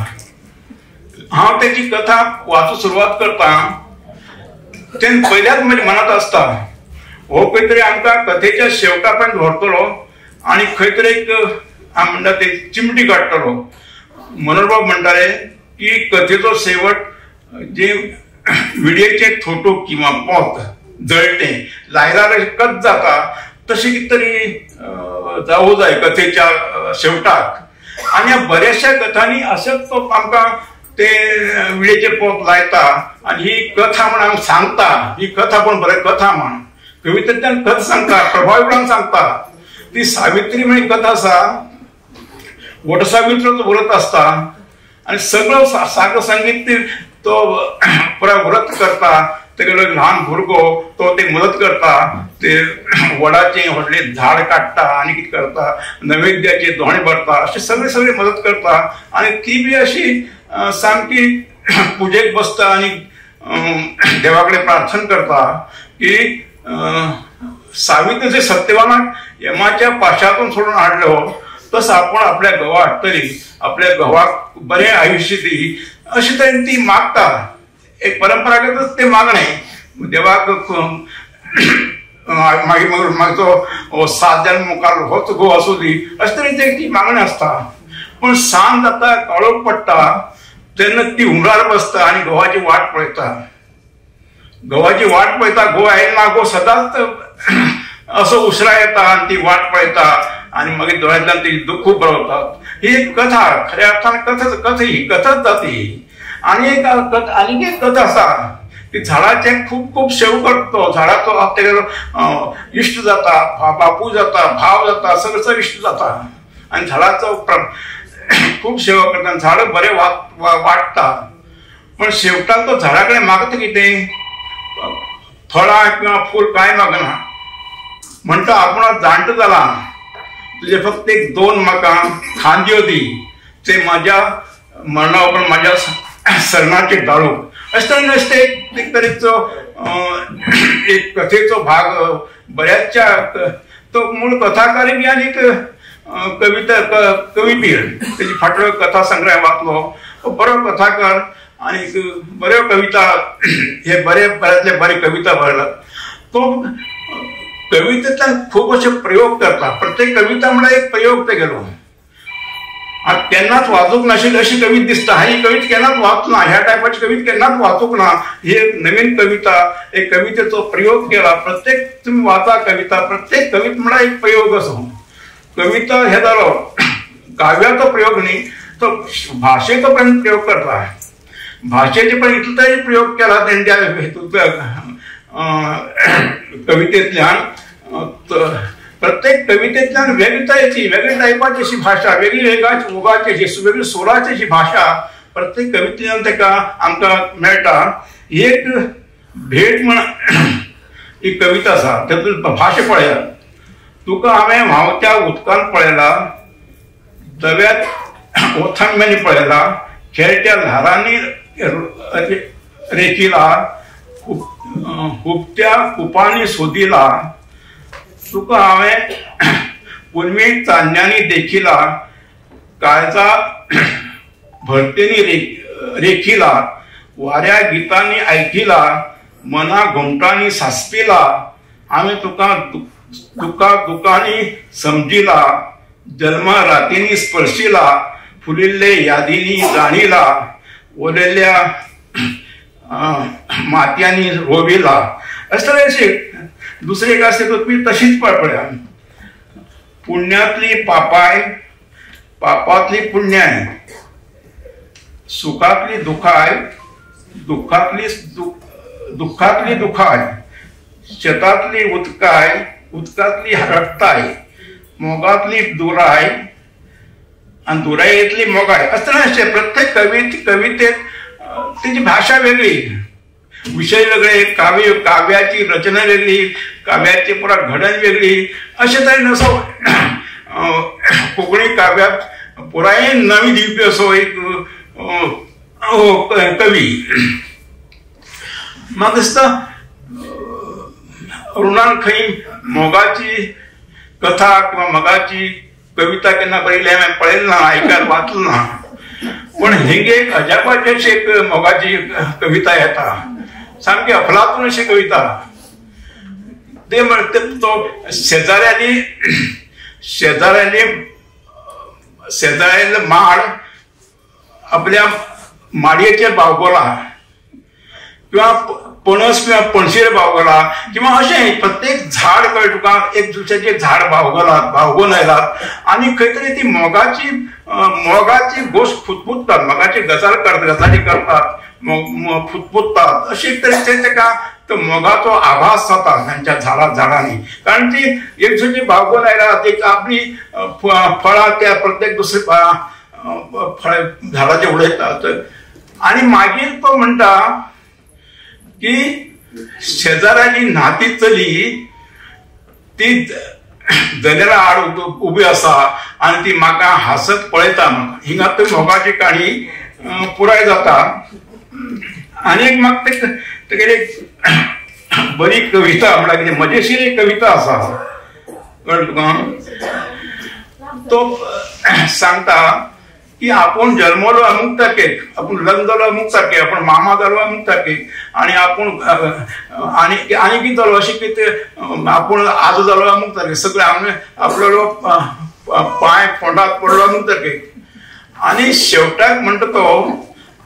हांव तेची कथा वाचूंक सुरवात करता तेन्ना पयल्याच म्हज्या मनांत आसता हो खंय तरी आमकां कथेच्या शेवटा पर्यंत व्हरतलो आनी खंय तरी एक आमी म्हणटा ते चिमटी काडटलो. मनोहरबाब म्हणटाले की कथेचो शेवट जे विडयेचें थोटो किंवा पोत जळटें लायल्यार कत जाता तशें कितें तरी जावूं जाय कथेच्या शेवटाक. आनी ह्या बऱ्याचशा कथांनी अशेंच तो आमकां ते विडयेचें पोत लायता आनी ही कथा म्हण आमकां सांगता. ही कथा पण बरें कथा म्हण कवितेंतल्यान कथा सांगता, प्रभावीपणान सांगता. ती सावित्री म्हण कथा आसा, वटसावित्रीचो व्रत आसता आनी सगळो सागर संगीत तो पुराय व्रत करता. तेगेलो ल्हान भुरगो तो ते मदत करता, ते वडाचें व्हडलें झाड काडटा आनी कितें करता, नैवेद्याचे दोणे भरता, अशें सगळे सगळे मदत करता. आनी ती बी अशी सामकी पुजेक बसता आनी देवा कडेन प्रार्थना करता की सावित्री सत्यवानाक यमाच्या पाशातून सोडून हाडलो तसं आपण आपल्या घोवा हाडटली, आपल्या घोवाक बरें आयुश्य दी अशें तरेन ती मागता. एक परंपरागतच ते मागणें देवाक मागीर मागचो 7 जन मुखार होच घोव आसूं दी अशें तरेन ती मागणें आसता. पण सांज जाता, काळोख पडटा तेन्ना ती हुमरार बसता आनी घोवाची वाट पळयता. घोवाची वाट पळयता, घोव आयला ना, घोव सदांच असो उसरा येता आनी ती वाट पळयता आनी मागीर दोळ्यांतल्यान ती दुख्ख बरवतात. ही एक कथा, खऱ्या अर्थान कथा कथा ही कथाच जाता ही. आनी एक आनीक एक कथा आसा की झाडाचें खूब खूब शेव करतो, झाडाचो तेगेलो इश्ट जाता, बापूय जाता, भाव जाता, सगळो सगळो इश्ट जाता आनी झाडाचो खूब सेवा करता, झाड बरें वाडटा. पण शेवटाक तो झाडा कडेन मागता कितें, फळां किंवा फूल कांय मागना. म्हणटा आपूण जाणटो जाला, तुजे फक्त एक 2 म्हाका खांदयो दी, ते म्हाज्या मरणा उपरांत म्हाज्या सरणाचेर दाळूंक. अशें तरेन अशें एक तरेचो एक कथेचो भाग बऱ्याचशा तो मूळ कथाकारी बी आनी कविता कवी बी तेजी फाटलो कथा संग्रह वाचलो, बरो कथाकार आनी बऱ्यो कविता हे बरे बऱ्यांतले बरे कविता बरयला। तो कवितेंतल्यान खूब अशे प्रयोग करता, प्रत्येक कविता म्हळ्यार एक प्रयोग तेगेलो। आतां केन्नाच वाचूंक नाशिल्ली अशी कविता दिसता, ही कविता केन्नाच वाचना, ह्या टायपाची कविता केन्नाच वाचूंक ना, ही एक नवीन कविता, एक कवितेचो प्रयोग केला। प्रत्येक तुमी वाचा कविता, प्रत्येक कविता म्हळ्यार एक प्रयोग असो। कविता हे जालो काव्याचो प्रयोग न्ही, तो भाशेचो पण प्रयोग करता, भाशेचे पण इतलो तरी प्रयोग केला तेणी त्या हेतूंतल्या कवितेंतल्यान। प्रत्येक कवितेंतल्यान वेगळी तरेची वेगळी टायपाची अशी भाशा, वेगळी वेगाची मोगाची अशी वेगळी सोराची अशी भाशा प्रत्येक कवितेंतल्यान ताका आमकां मेळटा। एक भेट म्हण एक कविता आसा, तातूंत भाशा पळयात, तुका हांवें व्हांवत्या उदकान पळयला, दव्यात ओथांब्यांनी पळयला, खेळट्या ल्हारांनी रेखिला, हुपत्या कुपांनी सोदिला, तुका हांवें पुनवे चान्न्यांनी देखिला, काळजा भरतेनी रेखिला, वाऱ्या गितांनी आयकिला, मना घुमटांनी सासपिला, हांवें तुका तुका दुकांनी समजिला, जल्मा रातींनी स्पर्शिला, फुलिल्ले यादींनी जाणिला, ओलेल्या मातयांनी रोविला। अशें तरेचे दुसरे एक आसा ती तशीच पळया, पुण्यांतली पापाय, पापांतली पुण्याय, सुखांतली दुखाय, दुखांतली दुखाय, शेतांतली उदकाय, उदकांतली रक्ताय, मोगांतली दुराय आनी दुरायेंतली मोगाय। अशें तरेन प्रत्येक कवितेंत तेजी भाशा वेगळी, विशय वेगळे, काव्य काव्याची रचना वेगळी, काव्याची पुरा घडण वेगळी, अशें तरेन असो कोंकणी काव्याक पुरायेन नवी दिवपी असो एक कवी। म्हाका दिसता अरुणान खंय मोगाची कथा किंवा मोगाची कविता केन्ना बरयली हांवें पळयलें ना, आयकाल वाचलें ना, पण हिंगे एक अजापाची अशी एक मोगाची कविता येता, सामकी अफलातून अशी कविता। ते म्हणते तो शेजाऱ्यांनी शेजाऱ्यांनी शेजाऱ्याले माड आपल्या माडयेचेर बावगोला किंवा पणस किंवा पणशेर बावगला किंवा अशें प्रत्येक झाड कळ्ळें तुका एक दुसऱ्याचें झाड बावगलात, बावगोन आयलात आनी खंय तरी ती मोगाची मोगाची गोश्ट फुतफुततात, मोगाची गजाल करतात, गजाली करतात, फुतफुततात, अशे एक तरेचे ताका तो मोगाचो आभास जाता तांच्या झाडांनी, कारण ती एक दुसऱ्याची बावगोन आयलात, एक आपली फळां त्या प्रत्येक दुसरे फळ झाडाचे उडयतात। आनी मागीर तो म्हणटा की शेजाऱ्याली न्हाती चली ती जनेला आड उबी आसा आनी ती म्हाका हांसत पळयता। हिंगा ती मोगाची काणी पुराय जाता। आनी एक म्हाका तेगेली बरी कविता म्हळ्यार कितें मजेशीर एक कविता आसा, कळ्ळें तुका? तो सांगता की आपूण जल्मलो अमूक तारखेक, आपूण लग्न जालो अमूक तारखेक, आपूण मामा जालो अमूक तारखेक, आनी आपूण आनी आनी कितें जालो अशें कितें आपूण आजो जालो अमूक तारखेक, सगळें आपलो पांय फोंडाक पडलो अमूक तारखेक, आनी शेवटाक म्हणटा तो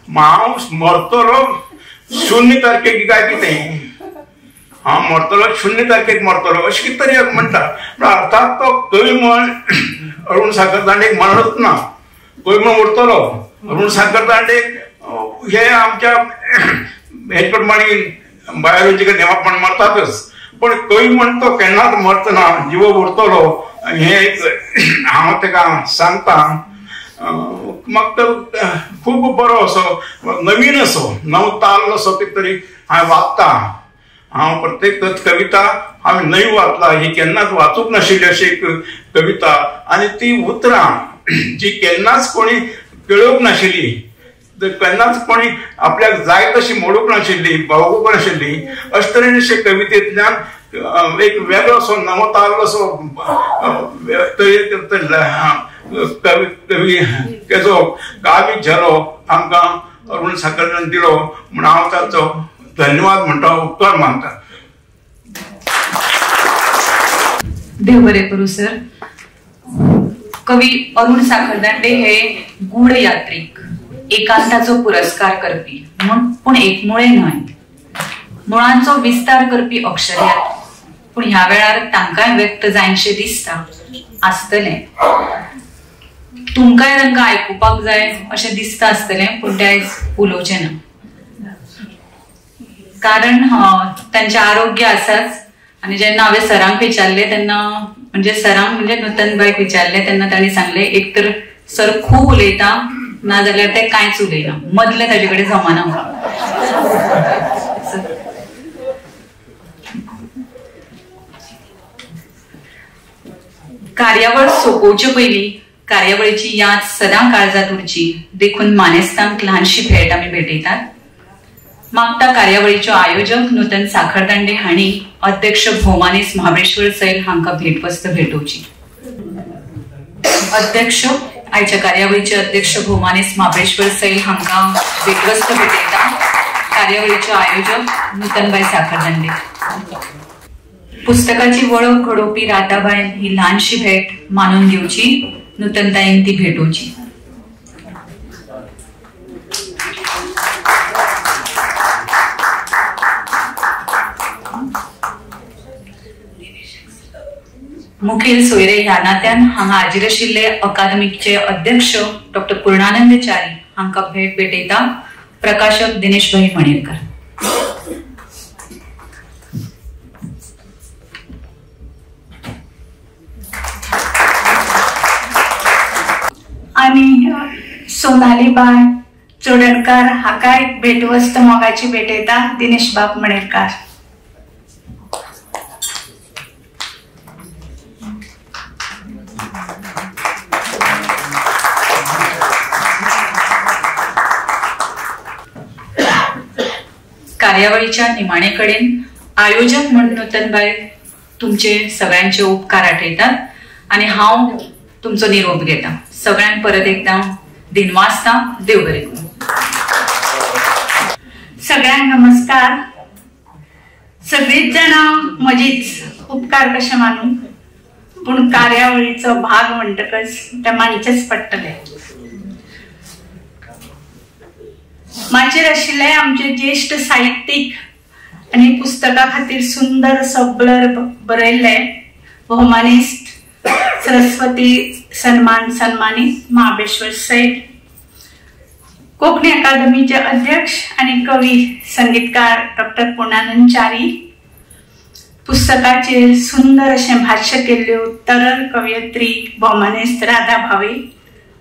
हांव मरतलो 0 तारखेक काय कितें, हांव मरतलो 0 तारखेक मरतलो अशें कितें तरी म्हणटा। पूण अर्थात तो कवी म्हण अरुण साखरदांडेक म्हणत ना, कवी म्हण उरतलो। अरुण साखरदांडे हे आमच्या हेच प्रमाणे बायोलॉजिकल नेमा मरतातच, पण कवी म्हण तो केन्नाच मरतना जिवो उरतलो हें एक हांव ताका सांगता। म्हाका खूब बरो असो नवीन असो नव ताल असो कितें तरी हांवें वाचता। हांव प्रत्येक कविता हांवें नवी वाचला, ही केन्नाच वाचूंक नाशिल्ली अशी एक कविता, आनी ती उतरां जी केन्नाच कोणी केळोवंक नाशिल्ली, केन्नाच कोणी आपल्याक जाय तशी मोडूंक नाशिल्ली, बावूंक नाशिल्ली, अशे तरेन अशे कवितेंतल्यान एक वेगळो असो नवो ताल्लो असो कवी तेजो काव्य झरो आमकां अरुण साखरदांडेन दिलो म्हूण हांव ताचो धन्यवाद म्हणटा, उपकार मानता. देव बरें करूं सर. कवी अरुण साखरदांडे हे गूढ यात्रीक, एकांताचो पुरस्कार करपी म्हूण, पूण एकमुळे न्हय, मुळांचो विस्तार करपी अक्षरयात्री. पूण ह्या वेळार तांकांय व्यक्त जायनशें दिसता आसतलें, तुमकांय तांकां आयकुपाक जाय अशें दिसता आसतलें, पूण ते आयज उलोवचें ना, कारण तांचें आरोग्य आसाच. आनी जेन्ना हांवें सरांक विचारलें तेन्ना, म्हणजे सरांक म्हणजे नूतनबायक विचारलें तेन्ना तांणी सांगलें, एक तर सर खूब उलयता, ना जाल्यार ते कांयच उलयना, मदलें ताजे कडेन जमाना. कार्यावळ सोंपोवचे पयलीं कार्यावळीची याद सदां काळजांत उरची देखून मानेस्तांक ल्हानशी भेट आमी भेटयतात. मागता कार्यावळीच्यो आयोजक नूतन साखरदांडे हांणी अध्यक्ष भोवमानेस महाबळेश्वर सैल हांकां भेटवस्त भेटोवची. अध्यक्ष आयच्या कार्यावळीचे अध्यक्ष भोवमानेस महाबळेश्वर सैल हांकां भेटवस्त भेटयता कार्यावळीच्यो आयोजक नूतनबाय साखरदांडे. पुस्तकाची वळख घडोवपी राधाबायन ही ल्हानशी भेट मानून घेवची, नूतनताईन ती भेटोवची. मुखेल सोयरे ह्या नात्यान हांगा हाजीर आशिल्ले अकादमीचे अध्यक्ष डॉक्टर पूर्णानंद च्यारी हांकां भेट भेटयता प्रकाशक दिनेश भाई मणेरकर. आनी सोनालीबाय चोडणकार हाका एक भेटवस्त मोगाची भेटयता दिनेश बाब मणेरकार. कार्यावळीच्या निमाणे कडेन आयोजक म्हूण नूतनबाय तुमचे सगळ्यांचे उपकार आठयतात आनी हांव तुमचो निरोप घेता. सगळ्यांक परत एकदा दिनवासता. देव बरें करूं. सगळ्यांक नमस्कार. सगळींच जाणां म्हजीच उपकार कशें मानू, पूण कार्यावळीचो भाग म्हणटकच ते मानचेच पडटले. माचयेर आशिल्ले आमचे ज्येश्ठ साहित्यीक आनी पुस्तका खातीर सुंदर असो ब्लर्ब बरयल्ले भोवमानेस्त सरस्वती सन्मान सन्मानीत महाबळेश्वर सैल, कोंकणी अकादमीचे अध्यक्ष आनी कवी संगीतकार डॉक्टर पूर्णानंद च्यारी, पुस्तकाचेर सुंदर अशें भाश्य केल्ल्यो तरल कवयित्री भोवमानेस्त राधा भावे,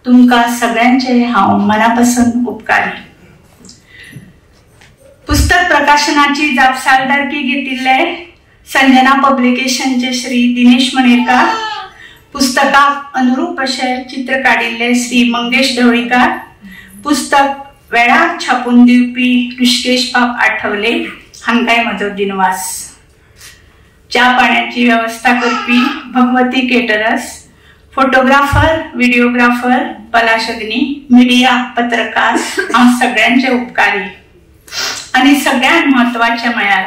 तुमकां सगळ्यांचे हांव मना पासून उपकारी. पुस्तक प्रकाशनाची जापसालदारकी घेतिल्ले संजना पब्लिकेशनचे श्री दिनेश मणेरकार, पुस्तकाक अनुरूप अशें चित्र काडिल्ले श्री मंगेश ढवळीकार, पुस्तक वेळार छापून दिवपी ऋषिकेश बाब आठवले हांकांय म्हजो दिनवास. च्या पाण्याची वेवस्था करपी Bhagwati caterers, photographer, videographer Palash Agni, media पत्रकार हांव सगळ्यांचे उपकारी. आनी सगळ्यांत म्हत्वाचें म्हळ्यार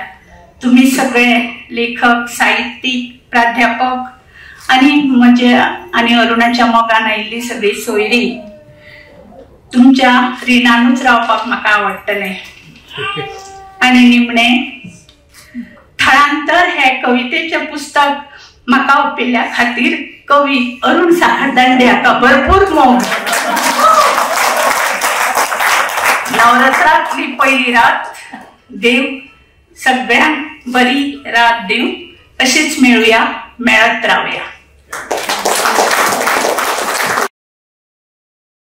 तुमी सगळे लेखक, साहित्यीक, प्राध्यापक आनी म्हज्या आनी अरुणाच्या मोगान आयिल्ली सगळी सोयरी, तुमच्या रिणानूच रावपाक म्हाका आवडटलें. आनी निमणें, थळांतर हे कवितेचें पुस्तक म्हाका ओंपिल्ल्या खातीर कवी अरुण साखरदांडे हाका भरपूर मोग. नवरात्रांतली पयली रात, देव सगळ्यांक बरी रात दिवं. अशीच मेळुया, मेळत रावया.